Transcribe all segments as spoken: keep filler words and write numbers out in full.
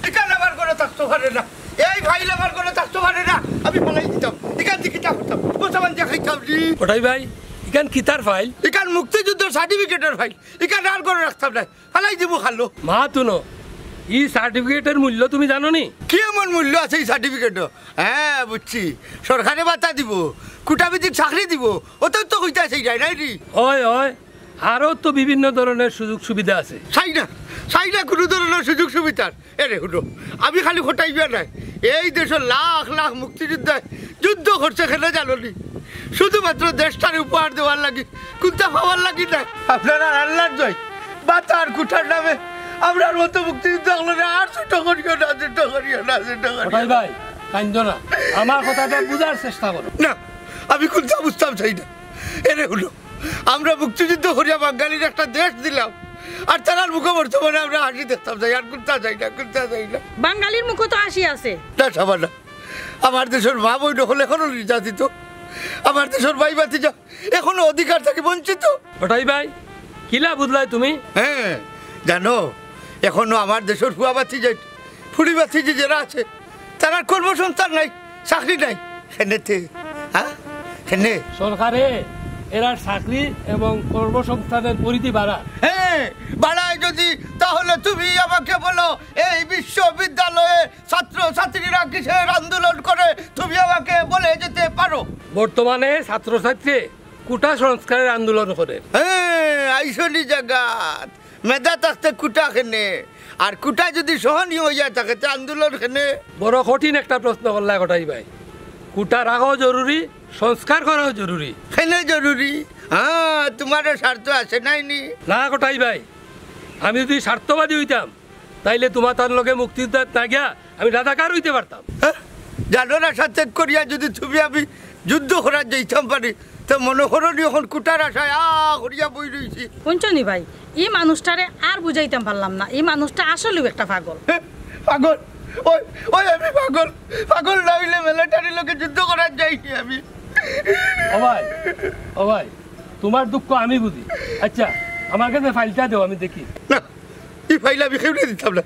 ইখান আমার ঘরো থাকতো পারে না, এই ফাইল আমার ঘরো থাকতো পারে না, আমি ফালাই দিতাম। ইখান দি কিতা করতাম? বর্তমান দিয়া খাইতাম নি। কটাই ভাই, ইখান কিতার ফাইল? ইখান মুক্তিযুদ্ধর সার্টিফিকেটর ফাইল, ইখান আর ঘরো রাখতাম না, ফালাই দিমু খালো। মা তুনো, ই সার্টিফিকেটর মূল্য তুমি জানো নি? কি এমন মূল্য আছে ই সার্টিফিকেটর? হ্যাঁ, বুঝছি, সরকারে ভাতা দিব, কুটাভিত্তিক চাকরি দিব, অত তো কইতা চাই যায় নাই নি। হয় হয়, আরও তো বিভিন্ন ধরনের সুযোগ সুবিধা আছে। চাই না, চাই না কোনো ধরনের সুযোগ সুবিধার। এরে হুনো, আমি খালি কটাই ভাই নায়, এই দেশর লাখ লাখ মুক্তিযোদ্ধায় যুদ্ধ করছে কেনে জানো নি? শুধুমাত্র দেশটারে উপহার দেওয়ার লাগি, কুন্তা পাওয়ার লাগি নায়। আপনারা আল্লাহর দোহাই, ভাতা আর কুটার নামে আমরার মতো মুক্তিযোদ্ধা অকলরে আর ছোট করিও না, ছোট করিও না, ছোট করিও না। কটাই ভাই, কাইন্দো না, আমার কথাটা বুঝার চেষ্টা করো। না, আমি কুন্তা বুঝতাম চাই না। এরে হুনো, আমরা মুক্তিযুদ্ধ করিয়া বাঙালির একটা দেশ দিলাম, আর তারার মুখে বর্তমানে আমরা হাসি দেখতাম চাই, আর কুন্তা চাই না, কুন্তা চাই না। বাঙালির মুখে তো হাসি আছে। না, সাবানা, আমার দেশর মা বইন অকল এখনো নির্যাতিত, আমার দেশর ভাই ভাতিজা এখনো অধিকার থাকি বঞ্চিত। কটাই ভাই, কিলা বুঝলায় তুমি? হ্যাঁ, জানো, এখনো আমার দেশর ফুয়া ভাতিজা, ফুড়ি ভাতিজি যেরা আছে, তারার কর্মসংস্থান নাই, চাকরি নাই। কেনেতে? হ্যাঁ, কেনে? সরকারে এরার চাকরি এবং কর্মসংস্থানের পরিধি বাড়া। হ্যাঁ, বাড়ায় যদি, তাহলে তুমি আমাকে বলো, এই বিশ্ববিদ্যালয়ে ছাত্র ছাত্রীরা কিসের আন্দোলন করে, তুমি আমাকে বলে যেতে পারো। বর্তমানে ছাত্রছাত্রী কুটা সংস্কারের আন্দোলন করে। হ্যাঁ, আইসনি জাগাত। মেধা থাকতে কুটা কেনে? আর কুটা যদি সহনীয় হইয়া থাকে, তে আন্দোলন কেনে? বড় কঠিন একটা প্রশ্ন করলায় কটাই ভাই। কুটা রাখাও জরুরি, সংস্কার করাও জরুরি। কেনে জরুরি? হ্যাঁ, তোমারও স্বার্থ আছে নাইনি? না কটাই ভাই, আমি যদি স্বার্থবাদী হইতাম, তাইলে তোমার তার লগে মুক্তিযুদ্ধ না গিয়া আমি রাজাকার হইতে পারতাম। হ্যাঁ? জানোর আশা ত্যাগ করিয়া যদি তুমি আমি যুদ্ধ করার যাইতাম পারি, তো মনে করো নি এখন কুটার আশায় আ করিয়া বই রইছি। হুনছো নি ভাই, ই মানুষটারে আর বুঝাইতাম পারলাম না। ই মানুষটা আসলেউ একটা পাগল। হ্যাঁ, পাগল? ওই, ওই আমি পাগল। পাগল না হইলে মিলিটারির লগে যুদ্ধ করার যাইনি আমি। ও ভাই, ও ভাই, তোমার দুঃখ আমি বুঝি। আচ্ছা, আমার কাছে ফাইলটা দেও, আমি দেখি। না, ই ফাইল আমি কেউরে দিতাম না।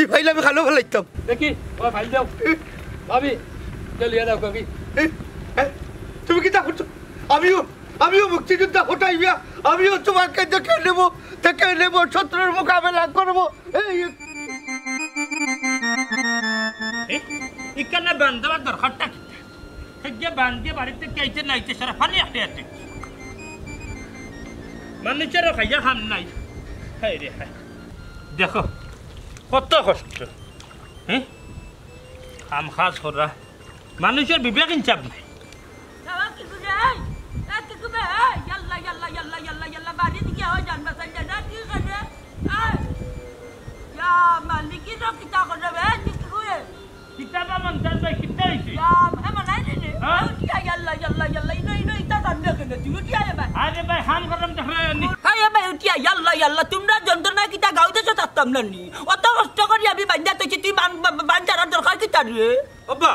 ই ফাইল আমি খালো ফালাইতাম। দেখি, ও ফাইল দাও। ভাবি, চল, ইয়া দাও, কাকি। এ, এ, তুমি কিতা করছো? আমিও, আমিও মুক্তিযোদ্ধা কটাই ভাই, আমিও তোমাকে দেখে নেব, দেখে নেব, শত্রুর মোকাবেলা করব। এই, এ, ইকানে বান্ধবার দরকারটা কি? হেগে বান্ধিয়া বাড়িত থাকি আইতে নাইতে সারা পানি আটে আটে। মানুষেরও খাইয়া কাম নাই। হায় রে হায়। দেখো, কত কষ্ট। হ্যাঁ? কাম কাজ করা। মানুষের বিবেক ইনসাফ নাই। বাবা, কি করে? এই, এই, কি করে? এই, ইয়াল্লা, ইয়াল্লা, ইয়াল্লা, ইয়াল্লা, ইয়াল্লা, বাড়ি দিকে হয়, জান বাঁচাই যায় না, কি করে? এই, ইয়া, মালিক, কি রকম কিতা করে বে? এই, কি করে? কিতা বা মন্তাজ ভাই, কিতা হইছে? ইয়া, এ, মনাই রে রে। হ্যাঁ? উঠিয়া, ইয়াল্লা, ইয়াল্লা, ইয়াল্লা, ইনো, ইনো, ইতা জানবে কেন? তুই উঠিয়া রে ভাই। আরে ভাই, হাম গরম দেখলে নি। আরে ভাই, উঠিয়া, ইয়াল্লা, ইয়াল্লা, তোমরা যন্ত্রণা কিতা গাঁও দেশো থাকতাম না নি? অত কষ্ট করি আমি বান্ধা তৈছি, তুই বান-, বা-, বা-, বান ছাড়ার দরকার কিতা রে? ওবা,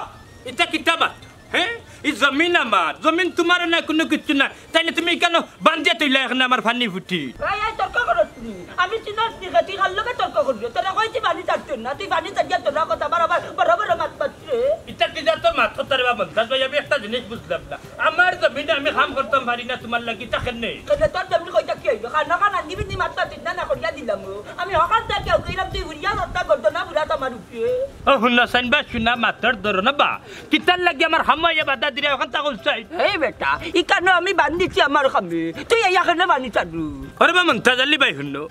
ইতা কিতা বাত? হ্যাঁ? ই জমিন আমার, জমিন তোমার না, কোনো কিচ্ছু না। তাইলে তুমি কেন বান্ধিয়া তুইলা এখানে আমার পানি ফুটি? এই, এই, তর্ক করছ নি? আমি চিনস নি, তুই কার লগে তর্ক করছ? তোরা কইছি পানি ছাড়তে না, তুই পানি ছাড়িয়া তোরা কথা বারবার বড় বড় মাত মাতরে। ইতা কি জাতর মাত কথা রে বা মন্তাজ ভাই, আমি একটা জিনিস বুঝলাম না। আমার জমিনে আমি কাম করতাম পারি না, তোমার লাগি তা কেনে? কেনে তোর জমিন কইতা কি হইল? খানা খানা দিবি নি মাত মাতিস না, না করিয়া দিলাম ও। আমি হকাল থাকি কেউ কইলাম তুই উড়িয়া হত্যা করতো না, বুড়া তো আমার উপরে। ও হুনো সাইন বা, শুনা মাতর ধরো না বা। কিতার লাগি আমার কামো আইয়া বাধা দিরা, অখান তা কও চাই। এই বেটা, ইকানো আমি বান্ধিছি আমার কামে, তুই আইয়া কেনে পানি ছাড়ু? ওরে বা মন্তাজ আলী ভাই, হুনো,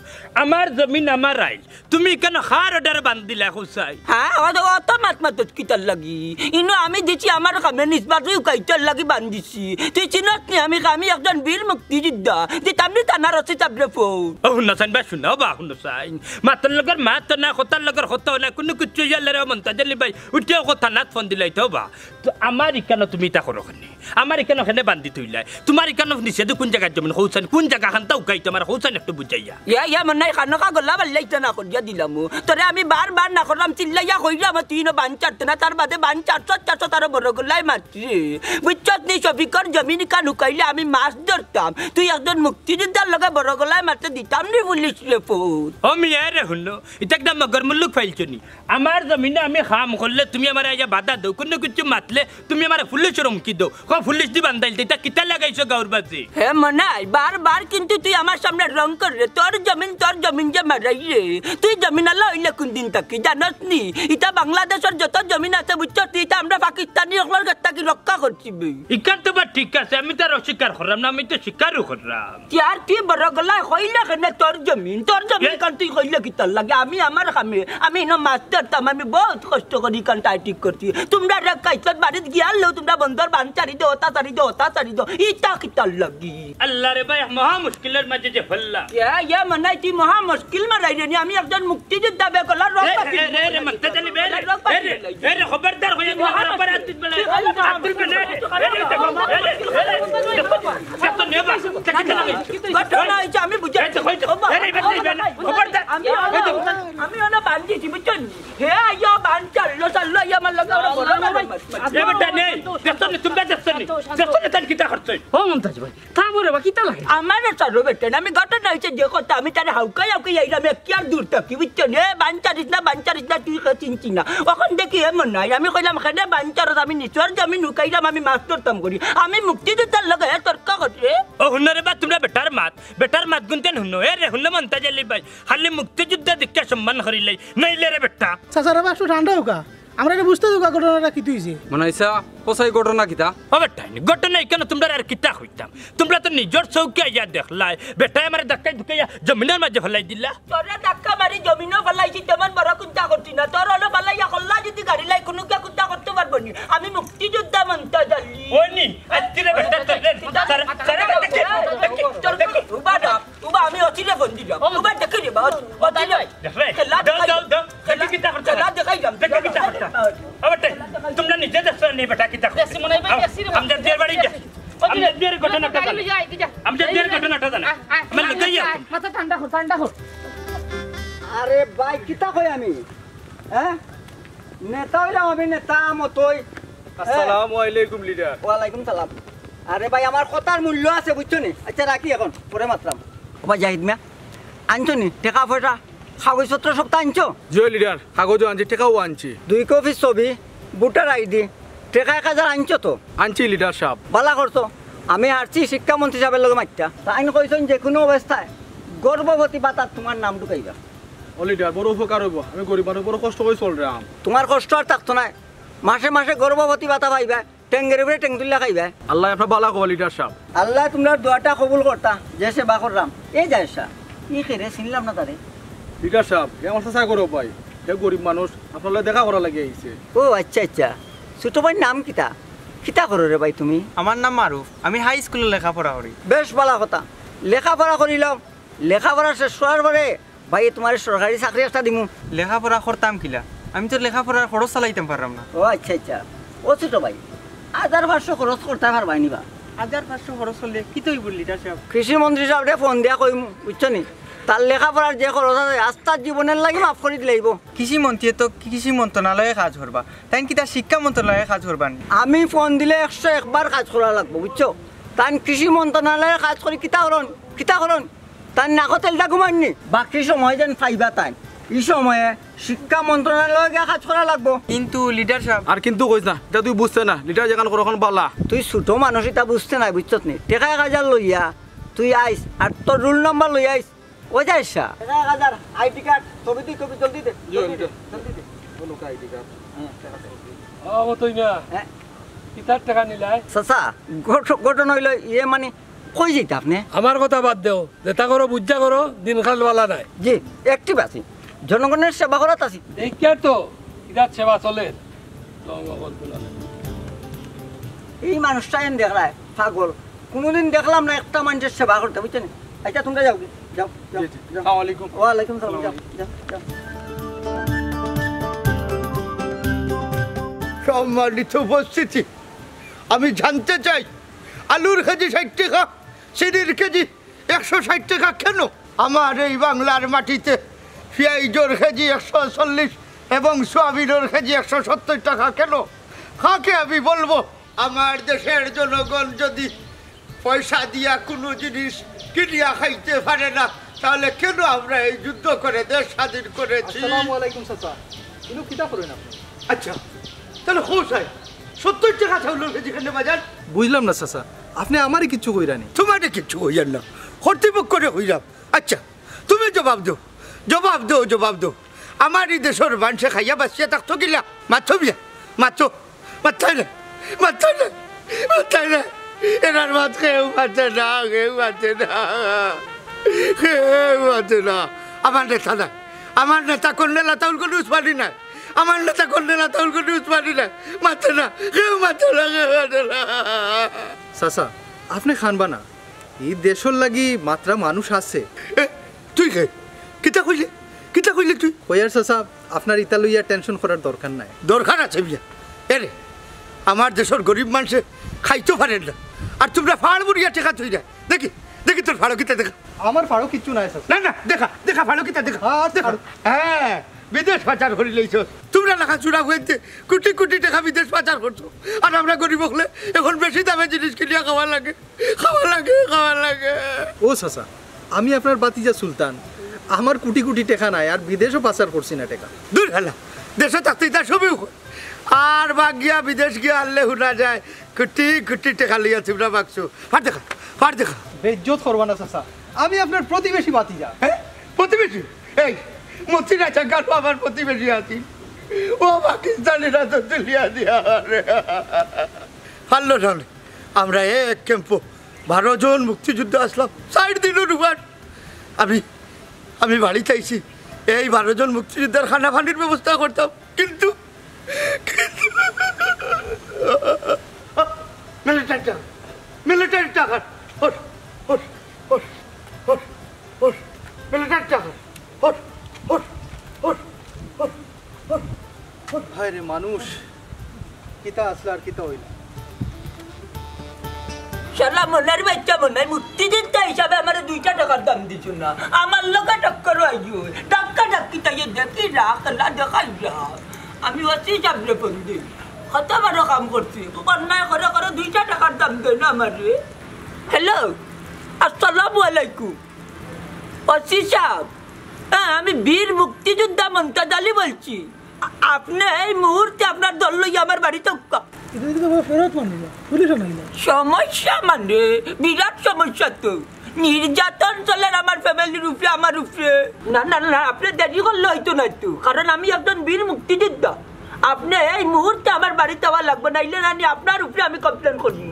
আমার জমিন আমার আইল, তুমি কেন কার অর্ডারে বান্ধিলায় কও চাই? হ্যাঁ, অত, অত মাত মাতছ কিতার লাগি? ইনো আমি দিছি আমার কামে, নিজ বাজু উকাইতর লাগি বান্ধিছি। তুই চিনস নি আমি, আমি একজন বীর মুক্তিযোদ্ধা, দিতাম নি থানার ওসি সাবরে ফোন। ও হুনো সাইন বা, শুনো বা, হুনো সাইন, মাতর লগর মাত না, কথার লগর কথা না, কোনো কিচ্ছু ইয়াল্লা রে মন্তাজ আলী ভাই, উঠিয়া কথা না ফোন দিলাই তো বা। তো আমার ইকানো তুমি ইতা করো কেনে? আমার ইকানো কেনে বান্ধি থইলায়? তোমার ইকানো নিষেধ কোন জাগার জমিন? কও চাইন, কোন জাগা খান্তা উকাইতো আমার? কও চাইন একটু বুঝাইয়া। ইয়া, ইয়া, মনে হয় খানো কা গলা বাল্লাইতে না করিয়া দিলাম ও। তোরে আমি বারবার না করলাম, চিল্লাইয়া কইলাম, তুই ইনো বান ছাড়তে না, তার বাদে বান ছাড়ছত, ছাড়ছত, তারও বড় গলায় মাতরে। বুঝছত নি, শফিকর জমিন ইকান উকাইলে আমি মাছ ধরতাম। তুই একজন মুক্তিযোদ্ধার লগে বড় গলায় মাততে দিতাম নি পুলিশরে ফোন। ও মিয়া রে হুনো, ইতা কিতা মগর মুল্লুক ফাইলছো নি? আমার জমিনো আমি কাম করলে তুমি আমারে আইয়া বাধা দেও, কুনু কিচ্ছু মাতলে তুমি আমারে পুলিশর হুমকি দেও। কও পুলিশদি বান্ধাইলতে, ইতা কিতা লাগাইছো গাউর মাঝে? হে মনাই, বারবার কিন্তু তুই আমার সামনে রং কররে। তোর জমিন, তোর জমিন যে মারাইরে। তুই জমিনআলা অইলে কুনদিন থাকি, জানোস নি? ইতা বাংলাদেশর যত জমিন আছে, বুঝছস নি? ইতা আমরা পাকিস্তানি অকলর গেছ থাকি রক্ষা করছি বে। ইখান তো বা ঠিক আছে, আমি তো আর অস্বীকার করলাম না, আমি তো স্বীকারও করলাম। তে আর তুই বড় গলায় কইলে কেনে তোর জমিন? তোর জমিন এ- কান তুই কইলে কিতার লাগি? আমি আমার কামে, আমি ইনো মাছ ধরতাম, আমি বউত কষ্ট করি ইখান টাইট ঠিক করছি। তুমরা রে কাইছত বাড়িত গিয়ার লও, তুমরা বন্দর বান ছাড়ি দেও, অতা ছাড়ি দেও, অতা ছাড়ি দেও। ইতা কিতার লাগি? আল্লাহ রে ভাই, মহা মুশকিলর মাঝে যে ফেললা। এ, এ মনাই তুই মহা মুশকিল মারাইরে নি, আমি একজন মুক্তিযোদ্ধা বে গলার রং এ, বাকি এ, এ, রে, মাততে জানি বে, এ, রে, এ, রে, খবরদার হইয়া দিলাম, আবার আত তুলবে না। আত তুলবে না। এ, রে, দেখো, এ, রে, এ, রে, দেখো, দেখো, নে বাস, দেখো, দেখো। ঘটনা হইছে, আমি বুঝি। এই তো, এই তো, এই রে, এই তো, খবরদার। আমি, এই তো। আমি অনো বান্ধিছি, বুঝছো নি? হে, আইয়া বান চাললো, চাললো, আইয়া আমার লগে ওরা বড় মারামারি। এ বেটা, নেই। দেখছো নি, তুমরা দেখছো নি? দেখছো নি, তান কিতা করছে? ও মন্তাজ ভাই, তা মরে বা কিতা লাগে? আমারে ছাড়ো বেটা, আমি ঘটনা হইছে যে কথা, আমি তারে হাউকাই হাউকাই আইলাম, এক কি আর দূর থাকি, বুঝছো নি? এ, বান চালিস না, বান চালিস না, তুই কে চিনছি না। অখন দেখি এমন নাই, আমি কইলাম, "কেনে বান চারস?" আমি নিচর জমিন হুকাইলাম, আমি মাছ ধরতাম করি। আমি মুক্তিযোদ্ধার লগে হে তর্ক করছি। ও হুনো রে বা, তুমরা বেটার মাত, বেটার মাত গুনতেন হুনো। এ রে, হুনো মন্তাজ আলী ভাই, খালি মুক্তিযোদ্ধা দেখিয়া সম্মান করিলাই, নাইলে রে বেটা। চাচা রে বা, একটু ঠান্ডা হউক্কা। আমরা এটা বুঝতে দেউক্কা ঘটনাটা কিতা হইছে। মনাইছা, কসাই ঘটনা কিতা? ও বেটাইন, ঘটনা ইখানো তুমরারে আর কিতা কইতাম? তুমরা তো নিজর চউখে আইয়া দেখলায়, বেটায় আমারে ধাক্কাই ধুকাইয়া জমিনর মাঝে ফালাই দিলা। তোরে ধাক্কা মারি জমিনো ফালাইছি, তেমন বড় কুন্তা করছি না। তোর অনো ফালাইয়া কল্লা যদি গাড়ি লাই, কুনু কিয়া কুন্তা করতে পারবো নি? আমি মুক্তিযোদ্ধা মন্তাজ আলী। ওই নি, আজকে রে বেটা, তোরে, তোরে, তোরে, তোরে, চল, উবা না। উবা, আমি অচিরে ফোন দিলাম। ও, উবা, দেখে রে বা, অচিরে। দেখ রে, খেলা দাও, দেখাই-, দাও, দাও। খেলা, দেখি কিতা করতে খেলা হয়। দেখাইলাম। দেখি কিতা করতে হয়। আবার তে, তুমরা নিজে দেখছো নি বেটা কিতা করতে? দেখছি মনে হয় ভাই, আম-, দেখছি রে বা। আমজাদ বিয়ার বাড়ি যা। দেখছি। আমজাদ বিয়ার ঘটনাটা জানো। আয়, আয়, আয়। আমজাদ বিয়ার ঘটনাটা জানো। আয়, আয়, আমার লগে আয়, আয়। মাথা ঠান্ডা কর, ঠান্ডা কর। আরে ভাই, কিতা কই আমি? হ্যাঁ? নেতা অইলাম আমি, নেতা মতোই। আসসালামু আলাইকুম, লিডার। ওয়ালাইকুম সালাম। আরে ভাই, আমার কথার মূল্য আছে, বুঝছো নি? আচ্ছা, রাখি অখন, পরে মাতরাম। ও ভাই জাহিদ মিয়া, আনছো নি টেকা পয়সা, কাগজপত্র সবতা আনছো? জি লিডার, কাগজও আনছি, টেকাও আনছি। দুই কপি ছবি, ভোটার আইডি, টেকা এক হাজার আনছো তো? আনছি লিডার সাব। বালা করছো, আমি আরছি শিক্ষামন্ত্রী সাবর লগে মাততাম। তাইন কইছইন যেকুনু অবস্থায় গর্ভবতী ভাতাত তুমার নাম ঢুকাইবা। ও লিডার, বড় উপকার অইবো। আমি গরিব মানুষ, বড় কষ্ট করি চলরাম। তুমার কষ্ট আর থাকতো নায়, মাসে মাসে গর্ভবতী ভাতা পাইবা, টেঙ্গের উপরে টেং তুলিয়া খাইবা। আল্লায় আপনার বালা করবা লিডার সাব। আল্লায় তুমরার দোয়াটা কবুল করতা, যে সেবা কররাম। এই জায়েদ সাব, ই কে রে, চিনলাম না তারে। লিডার সাব, হে আমার চাচা করো ভাই, হে গরিব মানুষ, আপনার লগে দেখা করার লাগি আইছে। ও আচ্ছা আচ্ছা, ছোট ভাইর নাম কিতা? কিতা করো রে ভাই তুমি? আমার নাম মারুফ, আমি হাই স্কুলো লেখাপড়া করি। বেশ বালা কথা, লেখাপড়া করিলাও, লেখাপড়া শেষ করার পরে ভাই, তুমারে সরকারি চাকরি একটা দিমু। লেখাপড়া করতাম কিলা? আমি তো লেখাপড়ার খরচ চালাইতাম পাররাম না। ও আচ্ছা, আচ্ছা। ও ছোট ভাই, হাজার পাঁচশো খরচ করতায় পারবায় নি বা? হাজার পাঁচশো খরচ করলে কিতা অইবো লিডার সাব? কৃষি মন্ত্রী সাবরে ফোন দিয়া কইমু, বুঝছো নি? তার লেখাপড়ার যে খরচ আছে, আস্তা জীবনর লাগি মাফ করি দিলাইবো। কৃষি মন্ত্রী তো কৃষি মন্ত্রণালয়ে কাজ করবা, তাইন কিতা শিক্ষা মন্ত্রণালয়ে কাজ করবা নি? আমি ফোন দিলে একশো একবার কাজ করা লাগবো, বুঝছো? তাইন কৃষি মন্ত্রণালয়ে কাজ করি কিতা করইন? কিতা করইন? তাইন নাকো তেলটা ঘুমাইন নি? বাকি সময় যেন পাইবা তাইন। ই সময়ে শিক্ষা মন্ত্রণালয়ে গিয়া কাজ করা লাগবো। কিন্তু লিডার সাব। আর কিন্তু কইস না, ইটা তুই বুঝতে না। লিডার যেখান করো অখন বালা। তুই ছোট মানুষ, ইটা বুঝতে নায়, বুঝছত নি? টেকা এক হাজার লইয়া তুই আইস, আর তোর রোল নাম্বার লইয়া আইস। ওই যাইস সা। টেকা এক হাজার, আইডি কার্ড, ছবি তুই কপি, জলদি দে, জি, জলদি দে, ওইটা। জলদি দে। বলো, আইডি কার্ড। হ্যাঁ, টেকা ছবি। ও, তুই না। হ্যাঁ। কিতার টেকা নিলায়? চাচা, ঘট-, ঘটনা অইলো ইয়ে মানে, কই যাইতা আপনে? আমার কথা বাদ দেও, যেতা করো বুঝা করো, দিনকাল বালা নায়। জি, অ্যাক্টিভ আছি, জনগণর সেবা করাত আছি। দেখিয়ার তো, ইতার সেবা চলের। এই মানুষটা এন দেখরায়, পাগল। কুনুদিন দেখলাম না একটা মানষর সেবা করতে, বুঝছো নি? আচ্ছা, তুমরা যাও গি, যাও, যাও, জি, জি। যাও। আসসালামু আলাইকুম। ওয়ালাইকুম সালাম, যাও, যাও, যাও। সম্মানিত উপস্থিতি, আমি জানতে চাই, আলুর কেজি ষাইট টেকা, চিনির কেজি একশো ষাইট টেকা কেন? আমার এই বাংলার মাটিতে পিয়াইজর কেজি একশো চল্লিশ এবং সোয়াবিনর কেজি একশো সত্তর টেকা কেন? কাকে আমি বলবো? আমার দেশের জনগণ যদি পয়সা দিয়া কোনো জিনিস কিনিয়া খাইতে পারে না, তাহলে কেন আমরা এই যুদ্ধ করে দেশ স্বাধীন করেছি? আসসালামু আলাইকুম চাচা, ইনো কিতা করেন আপনি? আচ্ছা, তাহলে কও চাই, সত্তর টেকা চাউলর কেজি কেনে বাজার? বুঝলাম না চাচা, আপনি আমারে কিচ্ছু কইরা নি? তোমারে কিচ্ছু কইয়ার না, কর্তৃপক্ষরে কইরাম। আচ্ছা, তুমি জবাব দেও, জবাব দেও, জবাব দেও। আমার ই দেশর মানষে খাইয়া বাঁচিয়া থাকতো কিলা? মাতো মিয়া, মাতো। মাততায় না, মাততায় না, মাততায় না। এরার মাত কেউ মাতে না, কেউ মাতে না, কেউ মাতে না। আমার নেতা নাই, আমার নেতা কর্নেল আতাউল কুদ্দুস পানি নাই, আমার নেতা কর্নেল আতাউল কুদ্দুস পানি নাই। মাতে না, কেউ মাতে না, কেউ মাতে না। চাচা, আপনি কানবা না, ই দেশর লাগি মাতরা মানুষ আছে। এ, তুই কে? কিতা কইলে? কিতা কইলে তুই? কইয়ার চাচা, আপনার ইতা লইয়া টেনশন করার দরকার নাই। দরকার আছে মিয়া। এরে, আমার দেশর গরিব মানষে খাইতো পারের না, আর তোমরা ফাড় মুড়িয়া টেকা থইরা। দেখি, দেখি তোর ফাড়ো কিতা দেখা। আমার ফাড়ো কিচ্ছু নাই চাচা। না, না, দেখা, দেখা ফাড়ো কিতা দেখা। আচ্ছা। দেখা। হ্যাঁ, বিদেশ পাচার করিলাইছো। তোমরা লেখা চুরা হইতে কোটি কোটি টেকা বিদেশ পাচার করছো, আর আমরা গরিব অকলে এখন বেশি দামে জিনিস কিনিয়া খাওয়া লাগে। খাওয়া লাগে, খাওয়া লাগে। ও চাচা, আমি আপনার ভাতিজা সুলতান, আমার কোটি কোটি টেকা নাই, আর বিদেশও পাচার করছি না টেকা। দূর হালা, দেশো থাকতে ইতা সবেউ কয়। আর বাগিয়া বিদেশ গিয়া হারলে হুনা যায়, কোটি কোটি টেকা লইয়া তোমরা বাগছো। ফাড় দেখা, ফাড় দেখা। বেইজ্জত করবা না চাচা, আমি আপনার প্রতিবেশী ভাতিজা। হ্যাঁ? প্রতিবেশী? এই, মতিরা চাকার আমার প্রতিবেশী আছি। ও পাকিস্তানিরা তো তুলিয়া দিয়া রে। পারলো না। আমরা এক ক্যাম্পো বারো জন মুক্তিযোদ্ধা আসলাম, চাইর দিনর উপর। আমি, আমি বাড়িত আইছি, এই বারো জন মুক্তিযোদ্ধার খানা পানির ব্যবস্থা করতাম, কিন্তু, কিন্তু মিলিটারি টাকা, মিলিটারি টাকা, hot, hot, hot, hot, hot, military টাকা, hot, hot, hot, hot, hot. হায় রে মানুষ, কিতা আসলে আর কিতা হইল? শালা মনার বাচ্চা মনাই, মুক্তিযোদ্ধা হিসাবে আমারে দুইটা টাকার দাম দিছো না, আমার লগে টক্কর আইও, টাক্কা টাক্কি তাইয়ে দেখি রাখ, না দেখাই যা। আমি ওসি সাবরে ফোন দিই, কত বড় কাম করছি, অন্যায় করে করে দুইটা টাকার দাম দেয় না আমারে। হ্যালো, আসসালামু আলাইকুম। ওসি সাব, হ্যাঁ, আমি বীর মুক্তিযোদ্ধা মন্তাজ আলী বলছি। আ-, আপনি এই মুহূর্তে আপনার দল লইয়া আমার বাড়িত আউক্কা। এটা যদি কেউ ফেরত মানি না, পুলিশ আনাই না। সমস্যা মানে? বিরাট সমস্যা তো। নির্যাতন চলের আমার ফ্যামিলির উপরে, আমার উপরে। না, না, না, আপনি দেরি করলে হইতো না তো, কারণ আমি একজন বীর মুক্তিযোদ্ধা। আপনি এই মুহূর্তে আমার বাড়িত আওয়া লাগবো, নাইলে নানি আপনার উপরে আমি কমপ্লেন করবো।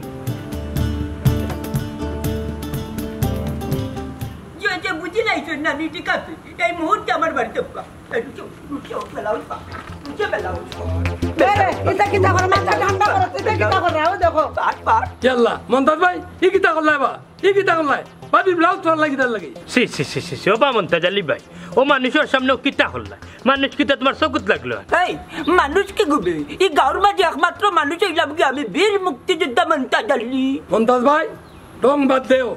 যে, যে বুঝি লাইছেন নানি, ঠিক আছে, এই মুহূর্তে আমার বাড়িত আউক্কা। এই, উঠো, উঠো, বেলা উঠবা, উঠে বেলা উঠবা। বেরে, ইতা কিতা করে, মাথা ঠান্ডা করো, ইতা কিতা করে, ও দেখো। পাট, পাট। ইয়াল্লা, মন্তাজ ভাই, ই কিতা করলায় বা? ই কিতা করলায়? ভাবি ব্লাউজ তোর লাগি তার লাগি। ছি, ছি, ছি, ছি, ছি, ও বা মন্তাজ আলী ভাই, ও মানুষর সামনে ও কিতা করলায়? মানুষ কিতা তোমার চকুত লাগলো? এই, মানুষ কি গুবে? ই গাঁওর মাঝে একমাত্র মানুষ হইলাম কি আমি বীর মুক্তিযোদ্ধা মন্তাজ আলী। মন্তাজ ভাই, ঢং বাদ দেও,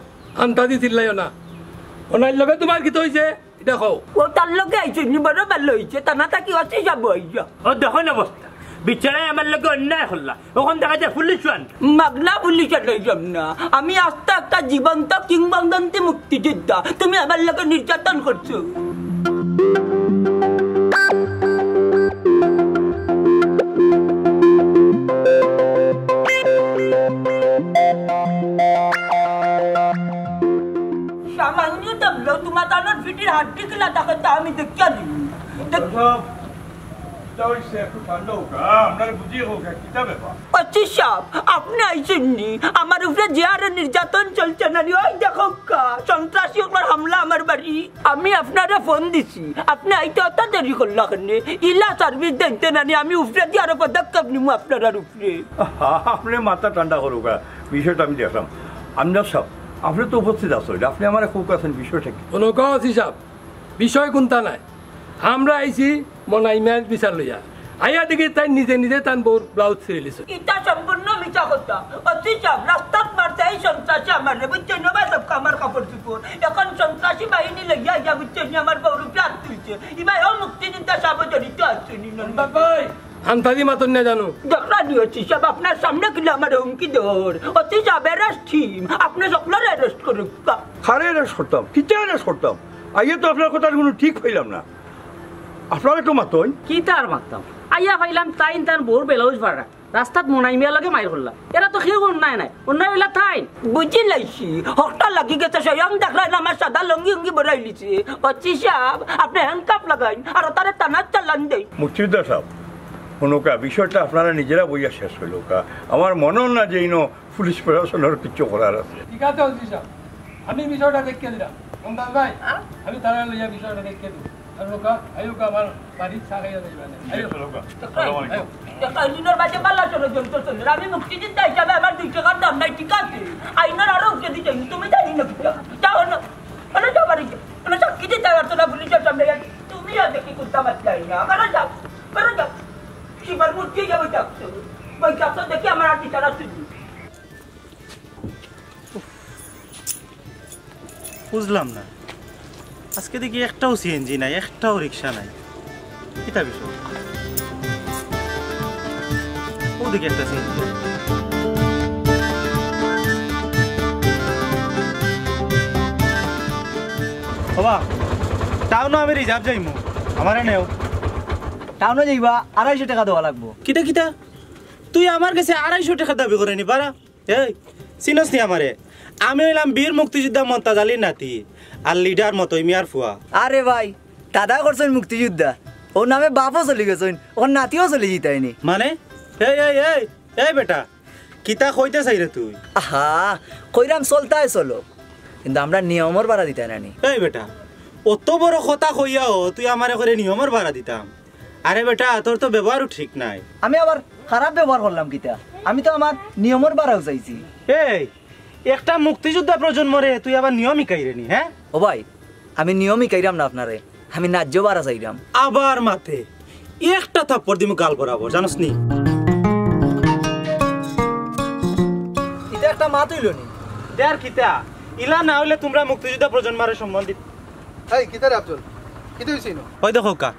আন্তাজি চিল্লাইও না। ওনার লগে তোমার কিতা হইছে? ইটা কও। ও তার লগে আইছে নি, বড় ভালা অইছে, তা না থাকি অসি সাব আইয়া। ও দেখো না অবস্থা, বিচারায় আমার লগে অন্যায় করলা, অখন দেখা যায় পুলিশ আন। মাগনা পুলিশ আনাইলাম না, আমি আস্তা একটা জীবন্ত কিংবদন্তি মুক্তিযোদ্ধা, তুমি আমার লগে নির্যাতন করছো। সামান্য তবলো তোমার তানোর ফিটির হাড্ডি কিলা থাকে তা আমি দেখিয়া দিই। দেখ- সাব, কিতা হইছে? একটু ঠান্ডা হোক, হ্যাঁ? আপনারে বুঝিয়ে হোক, হ্যাঁ, কিতা ব্যাপার? অসি সাব, আপনি আইছেন নি? আমার উপরে যে হারে নির্যাতন চলছে না নি, ওই দেখো কা, সন্ত্রাসী ওগুলোর হামলা আমার বাড়ি। আমি আপনারে ফোন দিছি, আপনি আইতে অত দেরি করলা কেনে? ইলা সার্ভিস দিতে না নি, আমি উপরে দিয়ে আরো পদক্ষেপ নিমু আপনার উপরে। আপনি মাথা ঠান্ডা করুক, বিষয়টা আমি দেখলাম। আমজাদ সাব, আপনি তো উপস্থিত আছেন, আপনি আমারে কউক্কা চাইন বিষয়টা কি? কোনো কথা হিসাব, বিষয় কোনটা নাই। আমরা আইছি মনাইমার বিচার লইয়া। আইয়া দেখি তাই নিজে নিজে তান বউর ব্লাউজ ছিঁড়িলিছে। ইটা সম্পূর্ণ মিছা কথা। অসি সাব, রাস্তাত মারছে এই সন্ত্রাসী আমারে, বুঝছেন নি? ভাই, সব আমার কাপড় চোপড়। এখন সন্ত্রাসী বাহিনী লইয়া আইয়া, বুঝছেন নি, আমার বউর উপরে হাত তুলছে। ইবায় ও মুক্তিযোদ্ধা সাব জড়িত আছে নি, নন্দন। ভাই, আন্তাজি মাতইন না জানো। দেখরা নি ওসি সাব, আপনার সামনে কিলা আমারে হুমকি দেওর? ওসি সাব, arrest him, আপনে সকলরে arrest করউক্কা। কারে arrest করতাম? কিতা arrest করতাম? আইয়া তো আপনার কথার কুনু ঠিক পাইলাম না। আপনারা তো মাতইন। কিতা আর মাততাম? আইয়া পাইলাম তাইন তান বউর blouse ফাড়রা। রাস্তাত মনাই মিয়ার লগে মাইর করলা। এরা তো কেউ অন্যায় নায়, অন্যায় অইলা তাইন। বুঝিলাইছি, হকটা লাগি গেছে, স্বয়ং দেখরা না আমার সাদা লুঙ্গি উঙ্গি বড়াইলিছে। ওসি সাব, আপনে handcuff লাগাইন আর তারে থানাত চালান দেইন। মুক্তিযোদ্ধা সাব, হুনউক্কা, বিষয়টা আপনারা নিজেরা বইয়া শেষ করউক্কা। আমার মনে অয় না যে ইনো পুলিশ প্রশাসনর কিচ্ছু করার আছে। ঠিক আছে ওসি সাব, আমি বিষয়টা দেখিয়া দিরাম। মমতাজ ভাই, হ্যাঁ? আমি থানাত লইয়া বিষয়টা দেখিয়া দিমু। আর ওকা, আইওকা আমার বাড়িত চা খাইয়া যাইবা না। আইও। চলো গা। আইও। তে কাইলিনর বাদে বালা ষড়যন্ত্র চলের। আমি মুক্তিযোদ্ধা হিসাবে আমার দুই টেকার দাম নাই, ঠিক আছে? আইনর আরো উঠে দিতে, তুমি জানি না কিতা। যাও না। মানে যাও বাড়ি যাও। মানে সাক্ষী দিতে পারতো না পুলিশের সামনে। তুমি আর দেখি কুত্তা মারতে আই না। মানে যাও। মানে যাও। শিবার মূর্তি যাবে ডাকছো। ওই ডাকছো দেখি আমার আর বিচার আছে। বুঝলাম না, আজকে দেখি একটাও সিএনজি নাই, একটাও রিক্সা নাই। কিতা বিষয়? ও দেখি একটা সিএনজি। বাবা, টাউনো আমি রিজার্ভ যাইমু, আমারে নেও। টাউনো যাইবা, আড়াইশো টেকা দেওয়া লাগবো। কিতা কিতা? তুই আমার গেছে আড়াইশো টেকার দাবি করে নি, বাড়া? এই, চিনস নি আমারে? আমি অইলাম বীর মুক্তিযোদ্ধা মন্তাজ আলীর নাতি, আর লিডার মতই মিয়ার ফুয়া। আরে ভাই, দাদা করছইন মুক্তিযোদ্ধা, অউ নামে বাপও চলি গেছইন, অখন নাতিও চলি যিতায়নি। মানে? এই, এই, এই, এই বেটা, কিতা কইতে চাইরে তুই? আহা, কইরাম চলতায় চলো, কিন্তু আমরা নিয়মর বাড়া দিতায় না নি। এই বেটা, অত বড় কথা কইয়াও তুই আমারে কইরে নিয়মর বাড়া দিতাম? আরে বেটা, তোর তো ব্যবহারও ঠিক নাই। আমি আবার খারাপ ব্যবহার করলাম কিতা? আমি তো আমার নিয়মর বাড়াও চাইছি। এই, একটা মুক্তিযোদ্ধা প্রজন্মরে তুই আবার নিয়ম হিকাইরে নি, হ্যাঁ? ও ভাই, আমি নিয়ম হিকাইরাম না আপনারে, আমি ন্যায্য বাড়া চাইরাম। আবার মাতে, একটা থাপ্পড় দিমু গাল বরাবর, জানোস নি? ইটা একটা মাত অইলো নি? দে আর কিতা? ইলা না অইলে তুমরা মুক্তিযোদ্ধা প্রজন্মরে সম্মান দিত। এই, কিতা রে আফজল? কিতা অইছে ইনো? ওই দেখো কা,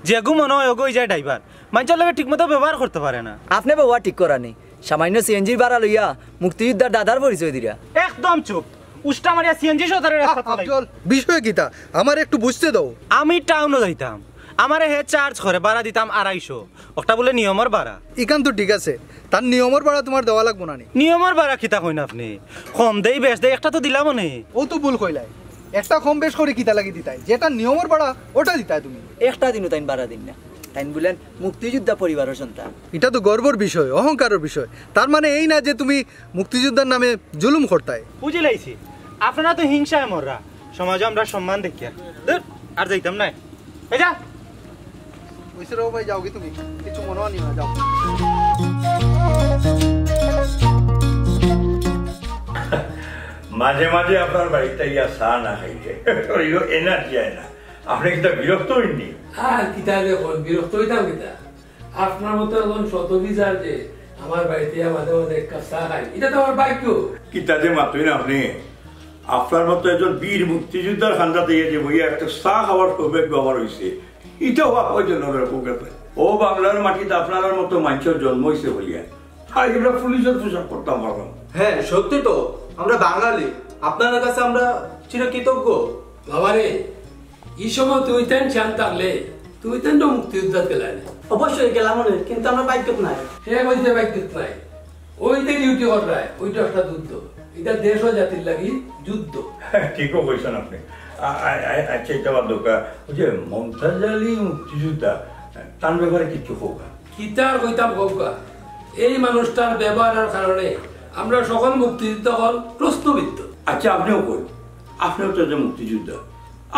যেগু মনো অয় ওগু অই যায় ড্রাইভার। মানষর লগে ঠিকমতো ব্যবহার করতে পারে না। আপনে ব্যবহার ঠিক করা নি। সামান্য সিএনজির ভাড়া লইয়া মুক্তিযোদ্ধার দাদার পরিচয় দিরা। একদম চুপ। উষ্টা মারিয়া সিএনজি সদরের রাস্তা চালাই। আফজল, বিষয় কিতা? আমারে একটু বুঝতে দাও। আমি টাউনো যাইতাম, আমারে হে চার্জ করে, ভাড়া দিতাম আড়াইশো। ওটা বুলে নিয়মর ভাড়া। ইখান তো ঠিক আছে, তার নিয়মর ভাড়া তুমার দেওয়া লাগবো না নি? নিয়মর ভাড়া কিতা কইন আপনে? কম দেই, বেশ দেই, একটা তো দিলাম অনে। ও তো ভুল কইলায়, একটা কম বেশ করি কিতা লাগি দিতায়? যেটা নিয়মর ভাড়া, ওটা দিতায় তুমি। একটা দিনও তাইন ভাড়া দিন না। তাইন বুলেন মুক্তিযোদ্ধা পরিবারর সন্তান। ইটা তো গর্বর বিষয়, অহংকারর বিষয়। তার মানে এই না যে তুমি মুক্তিযোদ্ধার নামে জুলুম করতায়। বুঝিলাইছি, আপনারা তো হিংসায় মররা, সমাজে আমরার সম্মান দেখিয়া। ধুর, আর যাইতাম নায়। এই যা। অইছে রে ভাই, যাওগি তুমি, কিছু মনো নিও না, যাও। মাঝে মাঝে আপনার বাড়িত আইয়া চা না খাইলে শরীরো এনার্জি আয় না। আপনে কিতা বিরক্ত অইন নি? আর কিতা যে কইন, বিরক্ত অইতাম কিতা? আপনার মতো একজন শতবীর যে আমার বাড়িত আইয়া মাঝে মাঝে এক কাপ চা খাইন, ইটা তো আমার ভাগ্য। কিতা যে মাতইন আপনে? আপনার মতো একজন বীর মুক্তিযোদ্ধার কান্দাত আইয়া যে বইয়া একটা চা খাওয়ার সৌভাগ্য আমার অইছে, ইটাও ভাগ্যর জন্য রে। ও বাংলার মাটিত আপনার মতো মানষর জন্ম অইছে বলিয়া আইজ আমরা পুলিশর পোশাক পরতাম পারলাম। হ্যাঁ, সত্যি তো, আমরা বাঙালি, আপনার কাছে আমরা চিরকৃতজ্ঞ। বাবারে, ই সময় তুই তাইন চান থাকলে, তুই তাইন তো মুক্তিযোদ্ধাত গেলায় নে। অবশ্যই গেলাম অনে, কিন্তু আমরা ভাগ্যত নাই। হে কইছে ভাগ্যত নাই, ওই যে ডিউটি কররায়, ওইটা একটা যুদ্ধ। ইটা দেশ ও জাতির লাগি যুদ্ধ। ঠিকও কইছইন আপনে। আ-, আ-, আ-, আচ্ছা, ইটা বাদ দেউক্কা। ওই যে মমতাজ আলী মুক্তিযোদ্ধা, তান ব্যাপারে কিছু কউক্কা। কিতা আর কইতাম কউক্কা, এই মানুষটার ব্যবহারর কারণে আমরা সকল মুক্তিযোদ্ধা অকল প্রশ্নবিদ্ধ। আচ্ছা, আপনেও কইন, আপনেও তো একজন মুক্তিযোদ্ধা,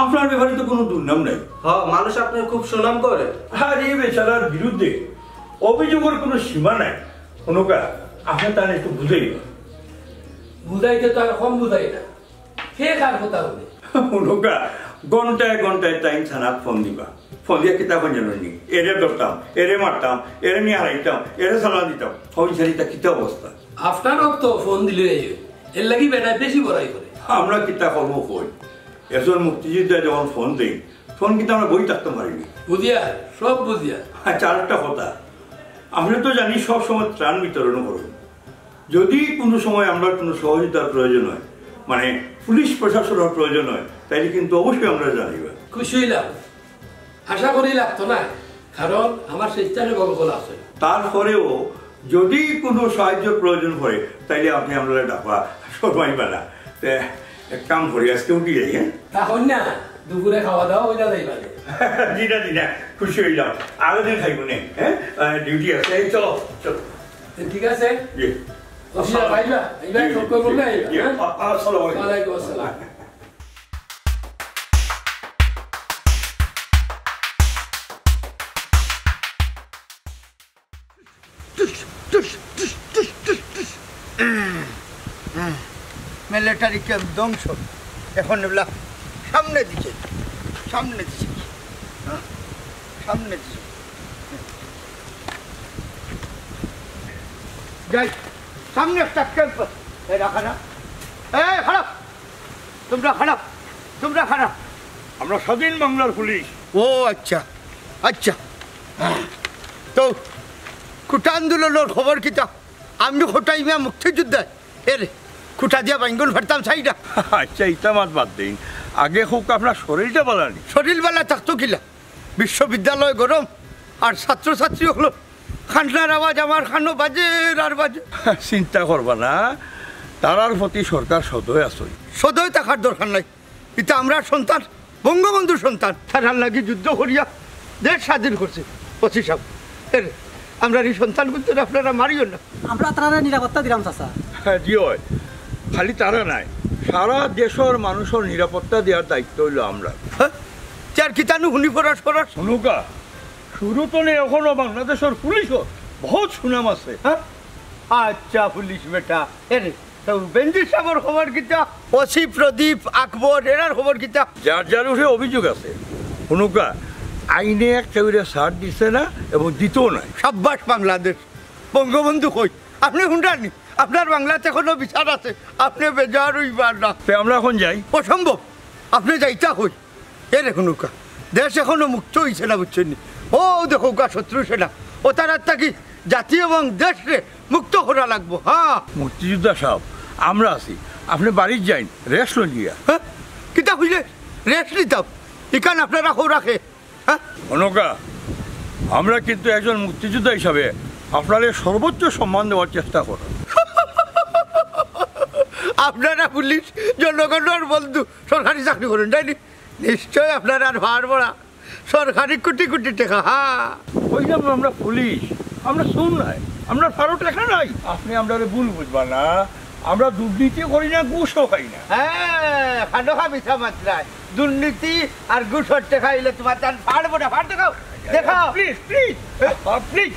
আপনার ব্যাপারে তো কোনো দুর্নাম নাই। হ, মানুষ আপনার খুব সুনাম করে। আর এই বেচারার বিরুদ্ধে অভিযোগর কোনো সীমা নাই। হুনউক্কা, আপনে তারে একটু বুঝাইবা। বুঝাইতে তো আর কম বুঝাই না, হে কার কথা হুনে? হুনউক্কা, ঘন্টায় ঘন্টায় তাইন থানাত ফোন দিবা। ফোন দিয়া কিতা কইন জানইন নি? এরে ধরতাম, এরে মারতাম, এরে নিয়া হারাইতাম, এরে চালান দিতাম। কইন ছাড়ি ইতা কিতা অবস্থা? আপনারও তো ফোন দিলে অইবো, এর লাগি বেটায় বেশি বড়াই করে। আমরা কিতা করমু কইন? একজন মুক্তিযোদ্ধায় যখন ফোন দেইন, তখন কিন্তু আমরা বই থাকতাম পারি নি। বুঝিয়ার, সব বুঝিয়ার। আচ্ছা, আরেকটা কথা, আপনি তো জানি সব সময় ত্রাণ বিতরণ করেন। যদি কোনো সময় আমরা কোনো সহযোগিতার প্রয়োজন হয়, মানে পুলিশ প্রশাসনের প্রয়োজন হয়, তাইলে কিন্তু অবশ্যই আমরা জানিবা। খুশি হইলাম, আশা করি লাগতো না, কারণ আমার স্বেচ্ছাসেবক হল আছে। তারপরেও যদি কোনো সাহায্যর প্রয়োজন পড়ে, তাইলে আপনি আমরা ডাকবা, শরমাইবা না। তে এক কাম করি, আজকে উঠি যাই, হ্যাঁ? তা হন না, দুপুরে খাওয়া দাওয়া হইলা যাইবা নে। জি না, জি না, খুশি হইলাম। আরো দিন খাইব নে, হ্যাঁ? আহ, ডিউটি আছে, এই চলো, চলো। তে ঠিক আছে। জি। অসুবিধা পাইবা? এইবার জি, চক্কর জি, করলে জি, আইবা, জি। হ্যাঁ? আ-, আসসালামু আলাইকুম। ওয়ালাইকুম আসসালাম। টুস, টুস, টুস, টুস, টুস, টুস। আহ, আহ। মিলিটারি ক্যাম্প ধ্বংস। এখন এগুলা সামনে দিকে, সামনে দিকে, হ্যাঁ, সামনে দিকে। যাই, সামনে একটা ক্যাম্প। এই রাখা না। এই, খারাপ। তোমরা খারাপ, তোমরা খারাপ। আমরা স্বাধীন বাংলার পুলিশ। ও আচ্ছা, আচ্ছা। তো খুটা আন্দোলনের খবর কিতা? আমি খুটা ইমা মুক্তিযোদ্ধা। এরে, খুটা দিয়া বাইঙ্গন ফাড়তাম চাই না। আচ্ছা, ইতা মাত বাদ দিন। আগে হোক আপনার শরীরটা বালা নি। শরীর বালা থাকতো কিলা? বিশ্ববিদ্যালয় গরম, আর ছাত্রছাত্রী হলো কান্নার আওয়াজ আমার কানো বাজের আর বাজে। চিন্তা করবা না, তারার প্রতি সরকার সদয় আছে। সদয় থাকার দরকার নাই, ইতা আমরার সন্তান, বঙ্গবন্ধুর সন্তান। তারার লাগি যুদ্ধ করিয়া দেশ স্বাধীন করছে। ওসি সাহেব, এরে, আমরার এই সন্তানগুলোরে আপনারা মারিও না। আমরা তারারে নিরাপত্তা দিলাম, চাচা। হ্যাঁ, জি অয়। খালি তারা নাই, সারা দেশর মানুষর নিরাপত্তা দেওয়ার দায়িত্ব হইল আমরার। হ্যাঁ? চার কিতানু হুনি ফরাস ফরাস। হুনুকা, শুরু তো নেই এখনো বাংলাদেশর পুলিশর বহুত সুনাম আছে। হ্যাঁ? আচ্ছা, পুলিশ বেটা। এরে, তো বেনজির সাহেবর খবর কিতা? ওসি প্রদীপ, আকবর, এরার খবর কিতা? যার যার উপরে অভিযোগ আছে। হুনুকা, আইনে এক কেউরে ছাড় দিছে না এবং দিতও নাই। সাব্বাস বাংলাদেশ। বঙ্গবন্ধু কই? আপনি হুনরা নি? আপনার বাংলাতে কোনো বিচার আছে? আপনি বেজার হইবার না। তে আমরা এখন যাই? অসম্ভব। আপনি যাইতা কই? এরে হুনুকা, দেশ এখনো মুক্ত হইছে না, বুঝছেন নি? ও দেখউক্কা শত্রু সেনা, ও তারার থাকি জাতি এবং দেশরে মুক্ত করা লাগবো। হ্যাঁ। মুক্তিযোদ্ধা সাহেব, আমরা আছি, আপনি বাড়িত যাইন, রেস্ট লইন গিয়া। হ্যাঁ? কিতা কইলে? রেস্ট নিতাম? ইখান আপনারা খবর রাখে। হ্যাঁ? হুনুকা, আমরা কিন্তু একজন মুক্তিযোদ্ধা হিসাবে আপনারে সর্বোচ্চ সম্মান দেওয়ার চেষ্টা করব। আপনারা পুলিশ, জনগণর বন্ধু, সরকারি চাকরি করেন, তাই নি? নিশ্চয় আপনারার ভাড়া সরকারি কোটি কোটি টাকা। হ্যাঁ। কইলাম না আমরা পুলিশ, আমরা চুর নায়, আমরা ফারো টাকা নাই। আপনি আমরারে ভুল বুঝবা না, আমরা দুর্নীতি করি না, ঘুষও খাই না। হ্যাঁ, খানো খা মিছা মাতরায়। দুর্নীতি আর ঘুষর টাকা অইলে তোমার তান ফাড়বো না, ফাড় দেখাও, দেখাও। Please, please, please.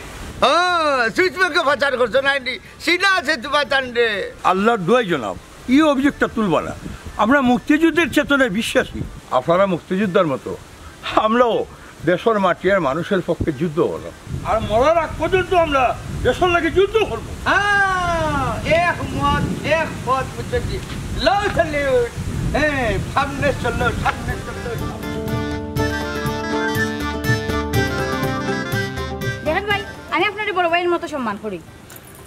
হ্যাঁ, সুইচ ব্যাংকে পাচার করছো নায় নি? চিনা আছে তোমার তান রে। আল্লাহর দোয়াই জনাব, ই অভিযোগটা তুলবা না। আমরা মুক্তিযুদ্ধের চেতনায় বিশ্বাসী। আপনারা মুক্তিযোদ্ধার মতো আমরাও দেশর মাটি আর মানুষের পক্ষে যুদ্ধ করলাম। আর মরার আগ পর্যন্ত আমরা দেশর লাগি যুদ্ধ করব। হ্যাঁ, এক মত, এক পথ, বুঝছেন নি? লও salute। হ্যাঁ, সামনে চলো, সামনে চলো। দেখেন ভাই, আমি আপনারে বড় ভাইর মতো সম্মান করি।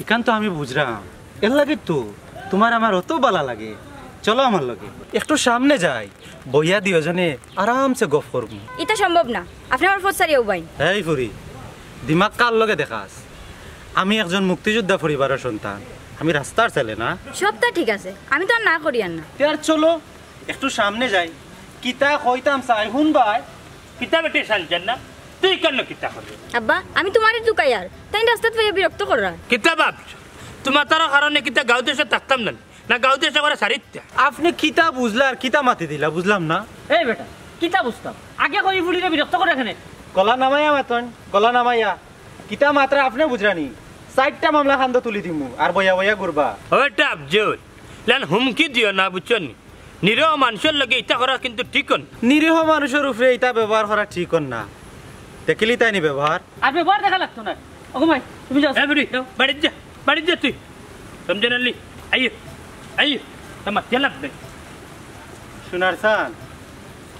ইখান তো আমি বুঝরাম, এর লাগি তো তোমার আমার অত বালা লাগে। চলো আমার লগে, একটু সামনে যাই, বইয়া দুইওজনে আরামসে গফ করমু। ইটা সম্ভব না, আপনি আমার পথ ছাড়িয়া উবাইন। এই ফুরি, দিমাগ কার লগে দেখাস? আমি একজন মুক্তিযোদ্ধা পরিবারের সন্তান, আমি রাস্তার ছেলে না। সবটা ঠিক আছে, আমি তো আর না করিয়ার না। তে আর চলো, একটু সামনে যাই, কিতা কইতাম চাই, হুনবায়। কিতা বেটি সানজান না, তুই কেন কিতা করবি? আব্বা, আমি তোমারে তুকাইয়ার, তাইন রাস্তাত পাইয়া বিরক্ত কররা। কিতা ভাবছো? তোমার তার কারণে কিতা গাঁও দেশে থাকতাম না, না গাঁও দেশে করে সারিত্যা? আপনি কিতা বুঝলা আর কিতা মাতি দিলা, বুঝলাম না। এই বেটা, কিতা বুঝতাম? আগে কই ফুড়িরে বিরক্ত করে এখানে। গলা নামাইয়া মাতন, গলা নামাইয়া। কিতা মাতরা আপনি বুঝরা নি? চাইরটা মামলা কান্দো তুলি দিমু, আর বইয়া বইয়া ঘুরবা। ও বেটা আফজল, লান হুমকি দিও না, বুঝছো নি? নিরীহ মানুষর লগে ইতা করা কিন্তু ঠিক না। নিরীহ মানুষর উপরে ইতা ব্যবহার করা ঠিক না। দেখিলি তাই নি ব্যবহার? আর ব্যবহার দেখা লাগতো না। ওগো মাই, তুমি যাও। এ বুড়ি, যাও, বাড়িত যা, বাড়িত যা তুই। রমজান আলী, আইও, আইও, তা মাতিয়া লাভ নাই। সোনার চান,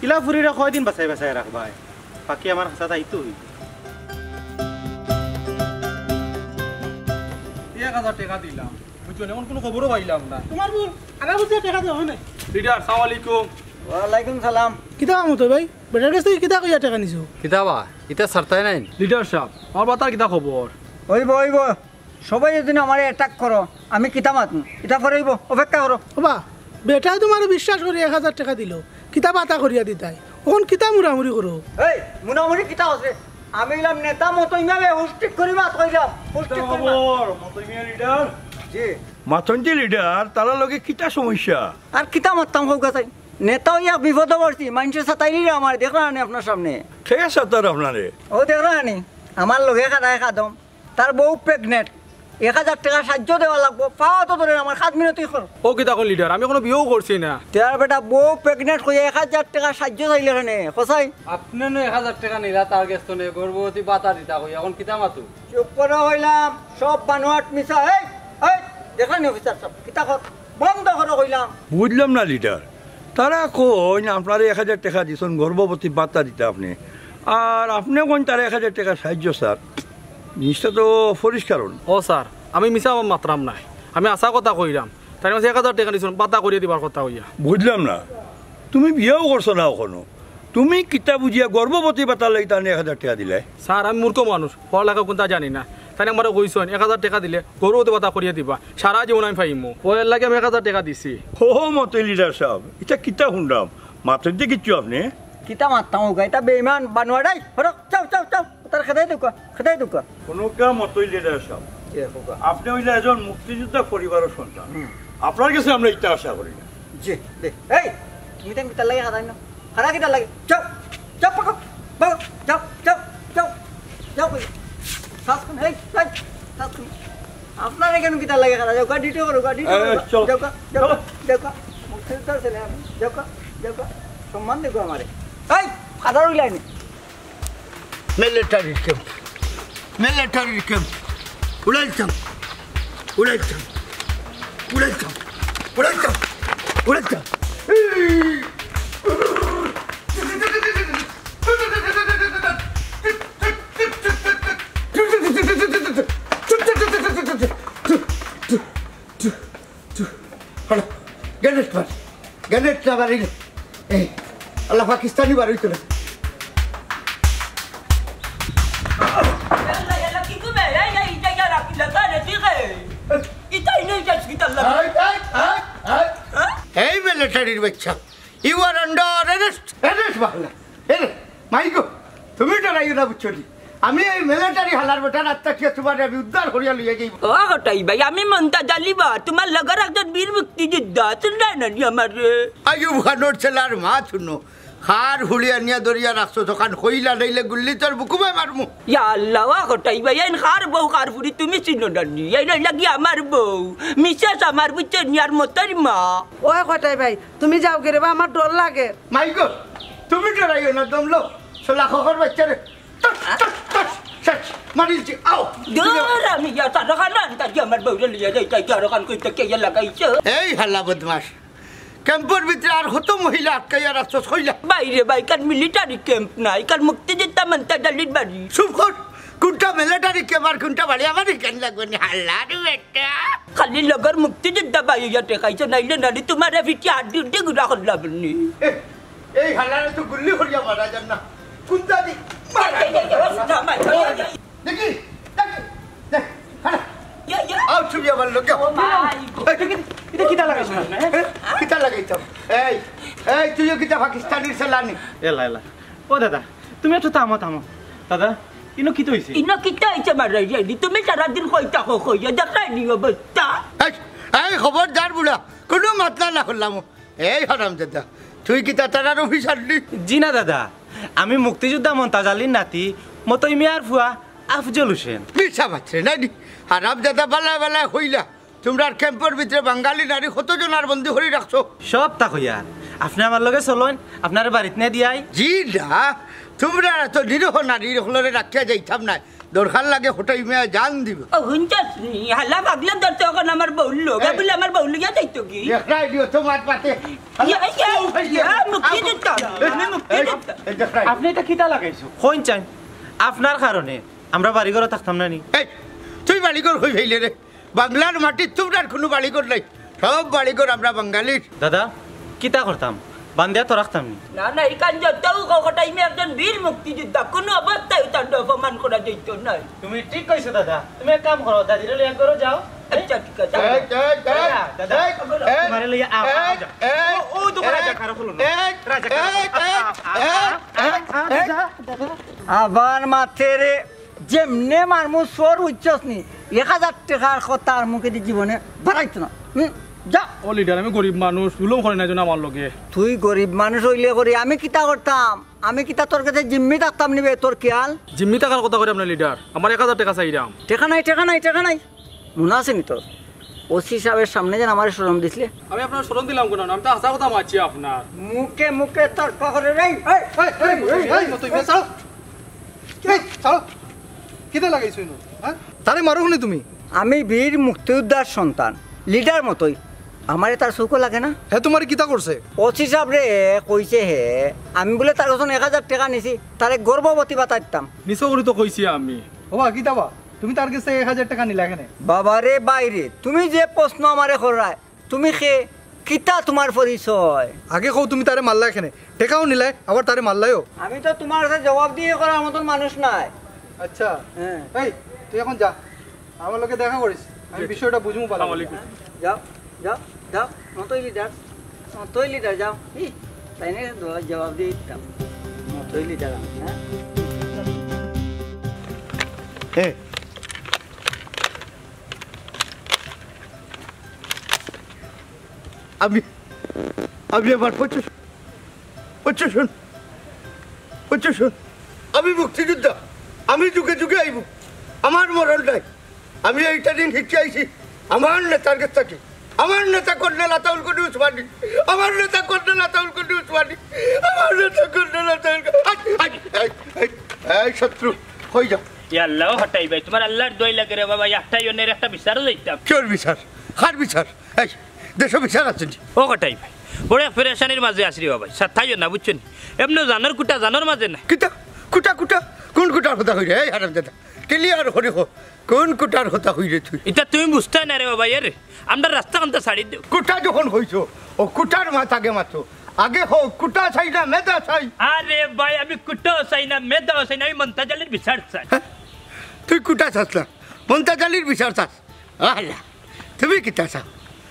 ইলা ফুরিরে কয়দিন বাঁচাই বাঁচাই রাখবায়? বাকি আমার হাসাত আইতো হইব। এক হাজার টেকা দিলাম, বুঝছো নি? অখন কুনু খবরও পাইলাম না। তুমার ভুল, আগে বুঝিয়া টেকা দেওয়া অয় নাই। লিডার, সালাম আলাইকুম। ওয়ালাইকুম সালাম। কিতা কাম অতো ভাই? বেটার গেছ থাকি কিতা কইয়া টেকা নিছো? কিতা বা? ইতা ছাড়তায় নায়। লিডার সাব, আমার বাতার কিতা খবর? অইবো, অইবো। সবে যদি আমারে attack করো, আমি কিতা মাতমু? ইতা পরে অইবো, অপেক্ষা করো। ওবা, বেটায় তুমারে বিশ্বাস করি এক হাজার টেকা দিলো, কিতা বাতা করিয়া দিতায়, অখন কিতা মুড়ামুড়ি করো? এই, মুড়ামুড়ি কিতা আছে? আমি অইলাম নেতা মতই না বে, হুশ ঠিক করি মাত কইলাম, হুশ ঠিক করি মাত। খবর, মতই মিয়া লিডার। জি। মাতইন যে লিডার, তারার লগে কিতা সমস্যা? আর কিতা মাততাম কউক্কা চাই? নেতা অইয়া বিপদো পড়ছি, মাইনষে সাতাইলিরা আমারে, দেখরা নি আপনার সামনে। কে সাতার আপনারে? অউ দেখরা নি, আমার লগে খাড়া এক আদম। তার বউ pregnant, এক হাজার টেকা সাহায্য দেওয়া লাগবো, পাও তো ধরে আমার খাত মিনতি কর। অউ কিতা কইন লিডার, আমি কুনু বিয়াও করছি না। তে আর বেটা বউ pregnant কইয়া এক হাজার টেকা সাহায্য চাইলে কেনে, কছাইন? আপনে নু এক হাজার টেকা নিলা তার গেছ থনে, গর্ভবতী বাতা দিতা কইয়া, অখন কিতা মাতু? চুপ করো কইলাম, সব বানোয়াট মিছা। এই, এই, দেখরা নি অফিসার সাব, কিতা কর, বন্ধ করো কইলাম। বুঝলাম না লিডার, তারা কইন আপনারে এক হাজার টেকা দিছইন, গর্ভবতী বাতা দিতা আপনে, আর আপনে কইন তারা এক হাজার টেকা সাহায্য চার। জিনিসটা তো পরিষ্কার অয় না। ও স্যার, আমি মিছা মাতরাম নায়, আমি হাছা কথা কইরাম। তাইন মাঝে এক হাজার টেকা নিছইন, বাতা করিয়া দিবার কথা কইয়া। বুঝলাম না, তুমি বিয়াও করছো না অখনো, তুমি কিতা বুঝিয়া গর্ভবতী বাতার লাগি তানে এক হাজার টেকা দিলায়? স্যার, আমি মূর্খ মানুষ, পড়ালেখা কুন্তা জানি না। তাইন আমারে কইছইন এক হাজার টেকা দিলে গর্ভবতী বাতা করিয়া দিবা, সারা জীবন আমি পাইমু। অউ এরলাগি আমি এক হাজার টেকা দিছি। ও মতই লিডার সাব, ইতা কিতা হুনরাম? মাতইন যে কিচ্ছু আপনে। কিতা মাততাম কউক্কা, ইতা বেইমান বানোয়াট। এই, হরো, যাও, যাও, যাও। তারে খেদাই দেউক্কা, খেদাই দেউক্কা। হুনউক্কা মতই লিডার সাব। জি, কউক্কা। আপনে অইলা একজন মুক্তিযোদ্ধা পরিবারর সন্তান। হুম। আপনার গেছে আমরা ইতা আশা করি না। জি, জি। এই, তুমি তাইন কিতার লাগি খাড়াইন না? খাড়া কিতার লাগি? যাও, যাও, পাকো, পাকো, যাও, যাও, যাও, যাও, কই? সাত খুন, এই, এই, সাত খুন। আপনারে কেনে কিতার লাগি খাড়া? যাউক্কা, ডিউটি করউক্কা, ডিউটি এই, করউক্কা। চলো। যাউক্কা, যাউক্কা, চলো। যাউক্কা। মুক্তিযোদ্ধার ছেলে আমি। যাউক্কা, যাউক্কা। সম্মান দেউক্কা আমারে। এই, খাড়া রইলায় নি। Military camp, military camp. উড়াইতাম, উড়াইতাম, উড়াইতাম, উড়াইতাম, উড়াইতাম। হলো, গ্রেনেড মার, গ্রেনেড না মারিলে। এই, আল্লাহ পাকিস্তানি বার অইতো না। এই মিলিটারির বাচ্চা, you are under arrest। Arrest Bangla. এরে, মাইগো, তুমি ডরাইও না, বুঝছো নি? আমি এই মিলিটারি হালার বেটার আত্মা কিয়া তুমারে আমি উদ্ধার করিয়া লইয়া যাইমু। ও কটাই ভাই, আমি মন্তাজ আলী বা, তুমার লগর একজন বীর মুক্তিযোদ্ধা, চিনরায় না নি আমারে? আইয়ুব খানর ছেলার মাত হুনো, খার ফুড়ি আনিয়া ধরিয়া রাখছো, তখন কইলা নাইলে গুল্লি তোর বুকুবায় মারমু। ইয়া আল্লাহ, ও কটাই ভাই, এইন খার বউ খার ফুড়ি তুমি চিনো না নি? এইন অইলা গি আমার বউ, মিসেস আমার, বুঝছো নি, আর মতর মা। ও কটাই ভাই, তুমি যাওগি রে বা, আমার ডর লাগের। মাইগো, তুমি ডরাইও না, দম লও। শালা খখর বাচ্চারে। টস, টস, টস, শেষ। মারিলছি, আও। দূর আমি ইয়া, তার খান আনতা কি আমার বউরে লইয়া যাইতায়, তার খান কইতে কে ইয়া লাগাইছে? এই হালা বদমাশ। ক্যাম্পর ভিতরে আর কত মহিলা আটকাইয়া রাখছস কইলা? ভাইরে ভাই, ইখান মিলিটারি ক্যাম্প না, ইখান মুক্তিযোদ্ধা মন্তাজ আলীর বাড়ি। চুপ কর। কুনটা মিলিটারি ক্যাম্প আর কুনটা বাড়ি? আমার ইখান লাগবো নি, হালার বেটা। খালি লগর মুক্তিযোদ্ধা ভাই অইয়া ঠেকাইছো, নাইলে নানি তুমারে ফিটি আড্ডি উড্ডি গুড়া করলাম নি। এ, এই হালারে তো গুল্লি করিয়া মারা যার না। কুনটা দি? এই, এই, এই, এই, না, ভাই, ভাই, ভাই। দেখি, দেখ, দেখ, হালা। ইয়া, ইয়া। আও, তুমি আমার লগে। ও ভাই। এই, ইটা কিতা লাগাইছো না, হ্যাঁ? হ্যাঁ? কিতা লাগাইতাম? এই, এই, তুইও কিতা পাকিস্তানির ছেলা নি? এলা, এলা। ও দাদা, তুমি একটু থামো, থামো। দাদা, ইনো কিতা অইছে? ইনো কিতা অইছে মারাইয়া নি? তুমি সারাদিন কইতা কও, কইয়া দেখাই নি অবস্থা। এই, এই, খবরদার বুড়া, কুনু মাতলা না করলাম। এই হারামজাদা, তুই কিতা তারার অফিসার নি? জি না দাদা, আমি মুক্তিযোদ্ধা মন্তাজ আলীর নাতি মতই মিয়ার ফুয়া আফজল হোসেন। মিছা মাতরে নানি? হারামজাদা, বালা বালা কইলা। তুমরার ক্যাম্পর ভিতরে বাঙালি নারী কতজনার বন্দি করি রাখছো? সবতা কইয়ার। আপনে আমার লগে চলইন, আপনারে বাড়িত নিয়া দিয়াই। জি না, তুমরার এত নিরীহ নারী অকলরে রাখিয়া যাইতাম নায়। দরকার লাগে কটাই মিয়া জান দিবো। ও, হুনছস নি? হালা পাগলা ধরছে অখন আমার বউর লগে। এই। বুলে আমার বউ লইয়া যাইতো কি? দেখরায় নি অত মাত মাতে। ইয়া, ইয়া, ইয়া, মুক্তি দিতাম। আমি মুক্তি এই, দিতাম। এই দেখরায়। আপনে ইটা কিতা লাগাইছো? কইন চাইন, আপনার কারণে আমরা বাড়িঘরো থাকতাম না নি। এই, তুই বাড়িঘর কই পাইলে রে? বাংলার মাটিত তোমরার কুনু বাড়িঘর নাই, সব বাড়িঘর আমরা বাঙালির। দাদা, কিতা করতাম? বান্ধিয়া তো রাখতাম নি। না, না, ইখান যতউ কও, কটাই মি একজন বীর মুক্তিযোদ্ধা, কুনু অবস্থায় তার অপমান করা যাইতো নায়। তুমি ঠিক কইছো দাদা, তুমি এক কাম করো, দাদিরে লইয়া ঘরো যাও। আচ্ছা, ঠিক আছে। এই, এই, এই, দাদা, দাদা, এই, এই, তোমারে লইয়া আও, আও, এই, যাও। এই, ও, ও, তোমার এই, রাজাকার হলো না। এই, রাজাকার। এই, এই, আও, আও, এই, আও, এই, আও, এই। যা, দাদা। আবার মাতে রে, যেমনে মারমু চোর বুঝছস নি, এক হাজার টেকার কথা আর মুখেদি জীবনে বারাইতো না। হুম, যা। ও লিডার, আমি গরিব মানুষ, জুলুম করে না যেন আমার লগে। তুই গরিব মানুষ অইলে করি, আমি কিতা করতাম? আমি কিতা তোর গেছে জিম্মি থাকতাম নি বে, তোর খিয়াল? জিম্মি থাকার কথা কইরাম না লিডার, আমার এক হাজার টেকা চাইরাম। টেকা নাই, টেকা নাই, টেকা নাই। মনো আছে নি তোর? ওসি সাবর সামনে যেন আমারে শরম দিছলে। আমি আপনারে শরম দিলাম কুন? আমি তো হাছা কথা মাতছি আপনার। মুখে মুখে তর্ক করে রে। এই, এই, এই, এই, এই, এই, তুই ছাড়ো। এই, ছাড়ো। কিতা লাগাইছো ইনো? হ্যাঁ? তারে মারো কেনে তুমি? আমি বীর মুক্তিযোদ্ধার সন্তান, লিডার মতোই। আমারে তার চউখো লাগে না? হে তোমারে কিতা করছে? ওসি সাবরে কইছে হে, আমি বুলে তার গেছে এক হাজার টেকা নিছি, তারে গর্ভবতী বাতাইতাম। নিছো করি তো কইছি আমি। ওবা, কিতা বা? তুমি তার গেছে এক হাজার টেকা নিলা কেনে? বাবা রে বাইরে, তুমি যে প্রশ্ন আমারে কররায়, তুমি কে? কিতা তোমার পরিচয়? আগে কও, তুমি তারে মারলায় কেনে? টেকাও নিলায়, আবার তারে মারলায়ও। আমি তো তোমার কাছে জবাব দিয়ে করার মতন মানুষ নায়। আচ্ছা। হ্যাঁ। এই, তুই এখন যা, আমার লগে দেখা করিস, আমি বিষয়টা বুঝমু ভালা। আসসালামু আলাইকুম। যাও, যাও, যাও, মতোই লিডার, মতোই লিডার, যাও। ই, তাইন দ-, জবাব দিয়ে দিতাম। মতোই লিডার আমি, হ্যাঁ? এ, আমি, আমি আমার প্রচুর, প্রচুর শুন, প্রচুর শুন। আমি মুক্তিযোদ্ধা, আমি যুগে যুগে আইব, আমার মরণ নাই। আমি এইটা দিন শিক্ষা আইছি আমার নেতার কাছ থাকি। আমার নেতা কর্নেল আতাউল গনি উসমানী, আমার নেতা কর্নেল আতাউল গনি উসমানী, আমার নেতা কর্নেল আতাউল গ-, এই, এই, এই, এই, এই শত্রু, কই যাও? ইয়া আল্লাহ, ও কটাই ভাই, তোমার আল্লাহর দোয়াই লাগে রে বাবা, একটাই অন্যের একটা বিচারও যাইতাম। কিওর বিচার? কার বিচার? এই, দেশো বিচার আছে নি? ও কটাই ভাই, বড় এক পেরেশানির মাঝে আছি রে বাবা, সাতাইও না, বুঝছো নি? এমনে জানোর কুটা জানোর মাঝে না। কিতা? কুটা, কুটা? কোন কুটার কথা কইরে? এই হারামজাদা, clear করি ক, কোন কুটার কথা কইরে তুই? ইতা তুমি বুঝতায় না রে বাবা, এ রে, আমরা রাস্তা কান্তা ছাড়ি দেও। কুটা যখন কইছো, ও কুটার মাত আগে মাতো। আগে কও, কুটা চাই না মেধা চাই? আরে ভাই, আমি কুটাও চাই না, মেধাও চাই না, আমি মন্তাজ আলীর বিচার চাই। হ্যাঁ? তুই কুটা চাস না, মন্তাজ আলীর বিচার চাস? আল্লাহ, তুমি কিতা চাও?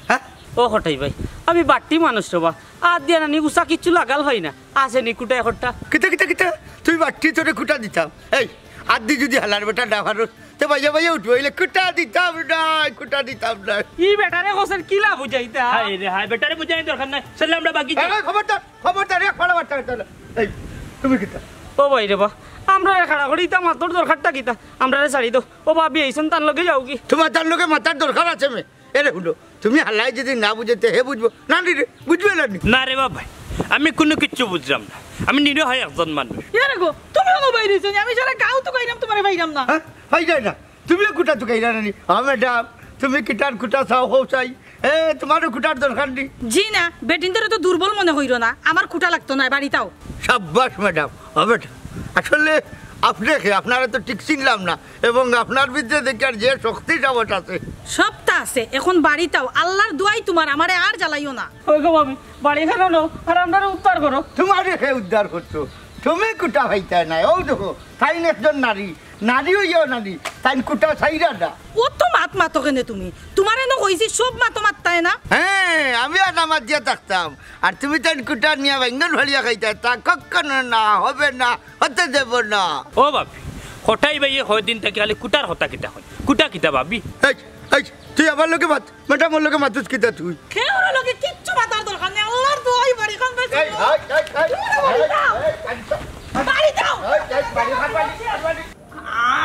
হ্যাঁ? ও কটাই ভাই, আমি বাট্টি মানুষ রে বা, আত দিয়া নানি উষা কিচ্ছু লাগাল পাই না, আছে নি কুটা একটা? কিতা, কিতা, কিতা? তুই বাট্টি, তোরে কুটা দিতাম। এই, আত দি যদি হালার বেটা না পারস, তে বাইয়া বাইয়া উঠবো, অইলে কুটা দিতাম না, কুটা দিতাম না। ই বেটারে কছেন কিলা বুঝাইতা? হায় রে হায়, বেটারে বুঝাইন দরকার নাই, চল আমরা বাকি যাই। এই, খবরদার, খবরদার, এক ফাড়া বাট্টা, বাট্টা। এই, তুমি কিতা? ও ভাই রে বা, আমরারে খাড়া করি ইতা মাতর দরকারটা কিতা? আমরারে ছাড়ি দেও। ও ভাবি, এইছন তান লগে যাওগি। তোমার তার লগে মাতার দরকার আছে মে? এরে হুনো, তুমি হালাই যদি না বুঝো তে হে বুঝবো। না রে, বুঝবে না নি? না রে বাবা, আমি কুনু কিচ্ছু বুঝলাম না। আমি নিরীহ একজন মানুষ। ইয়ারে গো, তুমি অনো বাইরে যাও, আমি সারা গাঁও তুকাইরাম, তোমারে পাইরাম না। হ্যাঁ? পাই যায় না? তুমিও কুটা তুকাইরা না নি? হ্যাঁ ম্যাডাম, তুমি কিতার কুটা চাও, কও চাই। এ, তোমারও কুটার দরকার নি? জি না, বেটিন্তরে তো দুর্বল মনে কইরো না, আমার কুটা লাগতো না, বাড়িত আও। সাব্বাস ম্যাডাম, হ্যাঁ ম্যাডাম। আসলে আপনে কে? আপনারে তো ঠিক চিনলাম না। এবং আপনার ভিতরে দেখিয়ার যে শক্তি সাহস আছে। সবতা আছে, এখন বাড়িত আও, আল্লাহর দোয়াই তোমার, আমারে আর জ্বালাইও না। ওই গো ভাবি, বাড়ি খানো নাও, আর আমরারে উদ্ধার করো। তোমারে কে উদ্ধার করতো? তুমি কুটা পাইতায় নায়। ও দেখো, তাইন একজন নারী, নারী অইয়াও নারী, তাইন কুটা চাইরা না। অত মাত মাতো কেনে তুমি? তোমারে নু কইছি সব মাতো মাততায় না। হ্যাঁ, আমি আর না মাতিয়া থাকতাম। আর তুমি তাইন কুটা নিয়া বাইঙ্গন ফাড়িয়া খাইতায়, তা কখনো না, হবে না। হতে দেব না। ও ভাবি, কটাই ভাইয়ে কয়দিন থাকি খালি কুটার কথা কিতা কয়? কুটা কিতা ভাবি? এই, এই, তুই আমার লগে মাত, ম্যাডামর লগে মাতুস কিতা তুই? কেউর লগে কিচ্ছু মাতার দরকার নাই, আল্লাহর দোয়াই বাড়ি খান বেশি। এই, এই, এই, এই, বাড়ি যাও। এই, এই, এই, বাড়ি খান, বাড়ি, বাড়ি।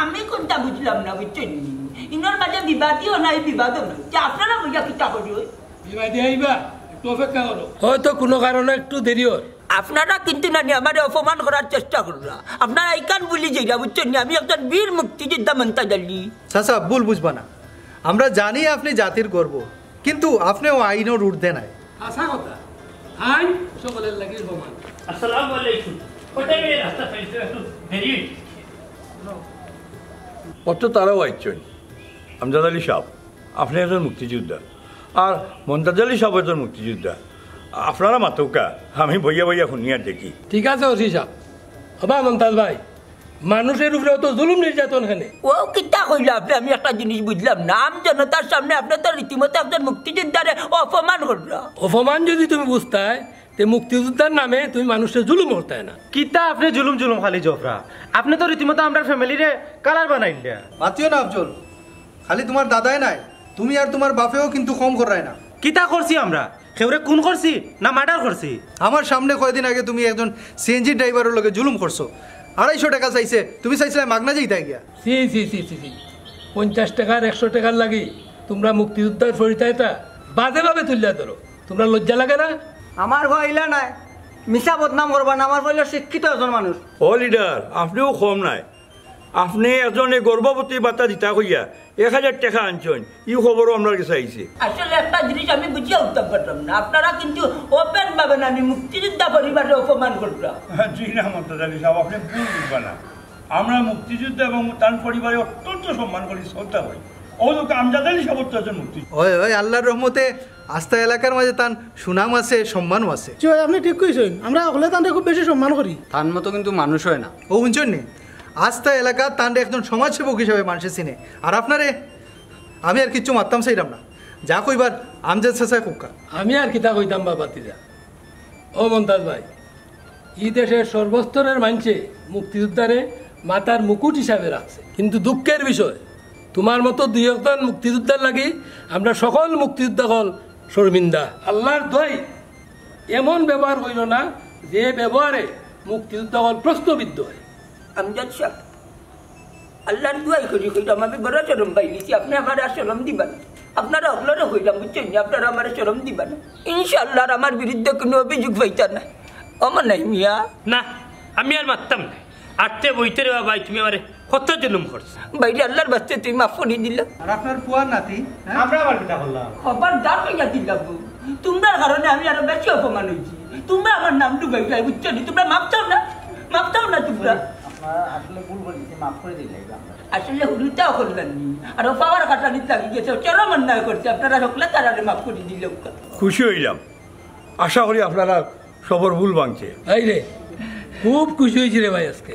আমি কুনটা বুঝলাম না, বুঝছইন নি? ইনোর মাঝে বিবাদীও নাই, বিবাদও নাই। তে আপনারা বইয়া কিতা করি ওই? বিবাদী আইবা, একটু অপেক্ষা করো। হয়তো কুনু কারণে একটু দেরি অর। আপনারা কিন্তু নানি আমারে অপমান করার চেষ্টা কররা। আপনারা ইখান ভুলি যাইরা, বুঝছইন নি? আমি একজন বীর মুক্তিযোদ্ধা মন্তাজ আলী। চাচা, ভুল বুঝবা না। আমরা জানি আপনি জাতির গর্ব, কিন্তু আপনিও আইনর ঊর্ধ্বে নাই। হাছা কথা। আইন সকলের লাগি সমান। আসসালামু আলাইকুম। কটাই ভাইয়ে রাস্তা ছাড়িতে একটু দেরি অইছে। অত তারাও আইছইন। আমজাদ আলী সাব, আপনে একজন মুক্তিযোদ্ধা, আর মন্তাজ আলী সাব একজন মুক্তিযোদ্ধা। আপনারা মাতউক্কা, আমি বইয়া বইয়া হুনিয়া দেখি। ঠিক আছে ওসি সাব। ওবা মন্তাজ ভাই, মানুষের উপরে অত জুলুম নির্যাতন কেনে? ও কিতা কইলা আপনে? আমি একটা জিনিস বুঝলাম না। আম জনতার সামনে আপনে তো রীতিমতো একজন মুক্তিযোদ্ধারে অপমান করলা। অপমান যদি তুমি বুঝতায়, তে মুক্তিযোদ্ধার নামে তুমি মানুষরে জুলুম করতায় না। কিতা আপনে জুলুম জুলুম খালি জফরা? আপনে তো রীতিমতো আমরার ফ্যামিলিরে কালার বানাইলা। মাতিও না আফজল, খালি তুমার দাদায় নায়, তুমি আর তুমার বাপেও কিন্তু কম কররায় না। কিতা করছি আমরা? কেউরে খুন করছি না মার্ডার করছি? আমার সামনে কয়দিন আগে তুমি একজন সিএনজি ড্রাইভারর লগে জুলুম করছো, আড়াইশো টেকা চাইছে, তুমি চাইছিলায় মাগনা যাইতায় গিয়া। ছি ছি ছি ছি ছি, পঞ্চাশ টেকার একশো টেকার লাগি তুমরা মুক্তিযোদ্ধার পরিচয়টা বাজেভাবে তুলিয়া ধরো, তুমরার লজ্জা লাগে না? আমার ফুয়া ইলা নায়, মিছা বদনাম করবা না, আমার ফুয়া অইলো শিক্ষিত একজন মানুষ। ও লিডার, আপনেও কম নায়। আপনে একজনে গর্ভবতী ভাতা দিতা কইয়া এক হাজার টেকা আনছইন, ই খবরও আমরার গেছে আইছে। আসলে একটা জিনিস আমি বুঝিয়া উঠতাম পারলাম না, আপনারা কিন্তু ওপেন ভাবে নানি মুক্তিযোদ্ধা পরিবারে অপমান করলা। জি না মন্তাজ আলী সাব, আপনে ভুল বুঝবা না। আমরা মুক্তিযোদ্ধা এবং তান পরিবারে অত্যন্ত সম্মান করি, শ্রদ্ধা করি। ও লোক আমজাদ আলী সাব তো একজন মুক্তিযোদ্ধা। ওই, ওই, আল্লাহর রহমতে আস্তা এলাকার মাঝে তান সুনাম আছে, সম্মানও আছে। জি ভাই, আপনে ঠিক কইছইন, আমরা হকলে তানরে খুব বেশি সম্মান করি। তান মতো কিন্তু মানুষ হয় না। ও হুনছইন নি, আস্তা এলাকা তানরে একজন সমাজসেবক হিসাবে মানষে চিনে। আর আপনারে আমি আর কিচ্ছু মাততাম চাইরাম না, যা কইবার আমজাদ চাচায় কউক্কা। আমি আর কিতা কইতাম বা ভাতিজা। ও মন্তাজ ভাই, ই দেশের সর্বস্তরের মানষে মুক্তিযোদ্ধারে মাথার মুকুট হিসাবে রাখছে, কিন্তু দুঃখের বিষয়, তুমার মতো দুই একজন মুক্তিযোদ্ধার লাগি আমরা সকল মুক্তিযোদ্ধা অকল শর্মিন্দা। আল্লাহর দোয়াই, এমন ব্যবহার কইরো না যে ব্যবহারে মুক্তিযোদ্ধা অকল প্রশ্নবিদ্ধ হয়। আমজাদ সাব, আল্লাহর দোয়াই করি কইলাম, আমি বড় শরম পাইলিছি, আপনে আমারে আর শরম দিবা না। আপনারা হকলরে কইলাম, বুঝছইন নি? আপনারা আমারে শরম দিবা না। ইনশাআল্লাহ আর আমার বিরুদ্ধে কুনু অভিযোগ পাইতা না। অমন নাই মিয়া। না, আমি আর মাততাম না। আটতে বইতে রে বাবা, তুমি আমারে কত জুলুম করছো। ভাইরে, আল্লাহর বাস্তে তুমি মাফ করি দিলাও। আর আপনার ফুয়ার নাতি, হ্যাঁ? আমরা আবার কিতা করলাম? খবরদার কইয়া দিলাম, তুমরার কারণে আমি আরো বেশি অপমান অইছি। তুমরা আমার নাম ডুবাইলায়, বুঝছো নি? তুমরা মাফ চাও না, মাফ চাও না তুমরা। আপনারা আসলে ভুল করি দিছি, মাফ করি দিলাইবা আমরা। আসলে হুরুতাও করলাম নি, আরো পাওয়ার কাটানিত লাগি গেছে, চরম অন্যায় করছে, আপনারা হকলে তারারে মাফ করি দিলাও। খুশি অইলাম, আশা করি আপনারা সবর ভুল ভাঙছে। এই রে, খুব খুশি অইছি রে ভাই আজকে।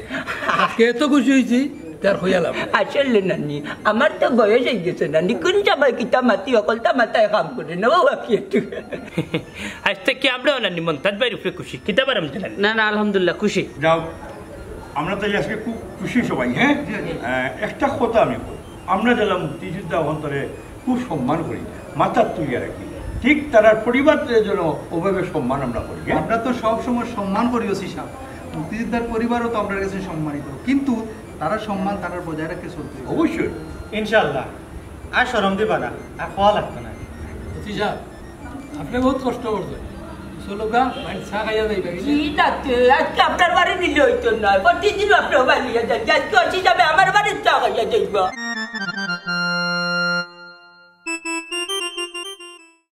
আজকে এত খুশি অইছি, তার কইয়া লাভ নাই। আসলে নানি, আমার তো বয়স অইগেছে নানি, কুন সময় কিতা মাতি হকলতা মাথায় কাম করে না, ও বাকি একটু। আইজ থাকি আমরাও নানি মন্তাজ ভাইর উপরে খুশি, কিতা বার আমরাও নানি। না, না, আলহামদুলিল্লাহ, খুশি। যাও, আমরা তো আজকে খুব খুশি সবাই, হ্যাঁ? আহ, একটা কথা আমি কই, আমরা যেলা মুক্তিযোদ্ধা অন্তরে খুব সম্মান করি, মাথাত তুলিয়া রাখি, ঠিক তারার পরিবাররে যেন ওভাবে সম্মান আমরা করি, হ্যাঁ? আমরা তো সব সময় সম্মান করি ওসি সাব, মুক্তিযোদ্ধার পরিবারও তো আমরার গেছে সম্মানিত, কিন্তু তারার সম্মান তারার বজায় রাখতে চলতে হবে। অবশ্যই। ইনশাআল্লাহ, আর শরম দিবা না, আর কওয়া লাগতো না। ওসি সাব, আপনে বহুত কষ্ট করছইন। চলউক্কা, বাইরে চা খাইয়া যাইবা। জি না তে, আজকে আপনার বাড়ি নিলে অইতো না, প্রতিদিন আপনে বাড়ি নিয়া যান, আজকে ওসি সাবে আমার বাড়ি চা খাইয়া যাইবা।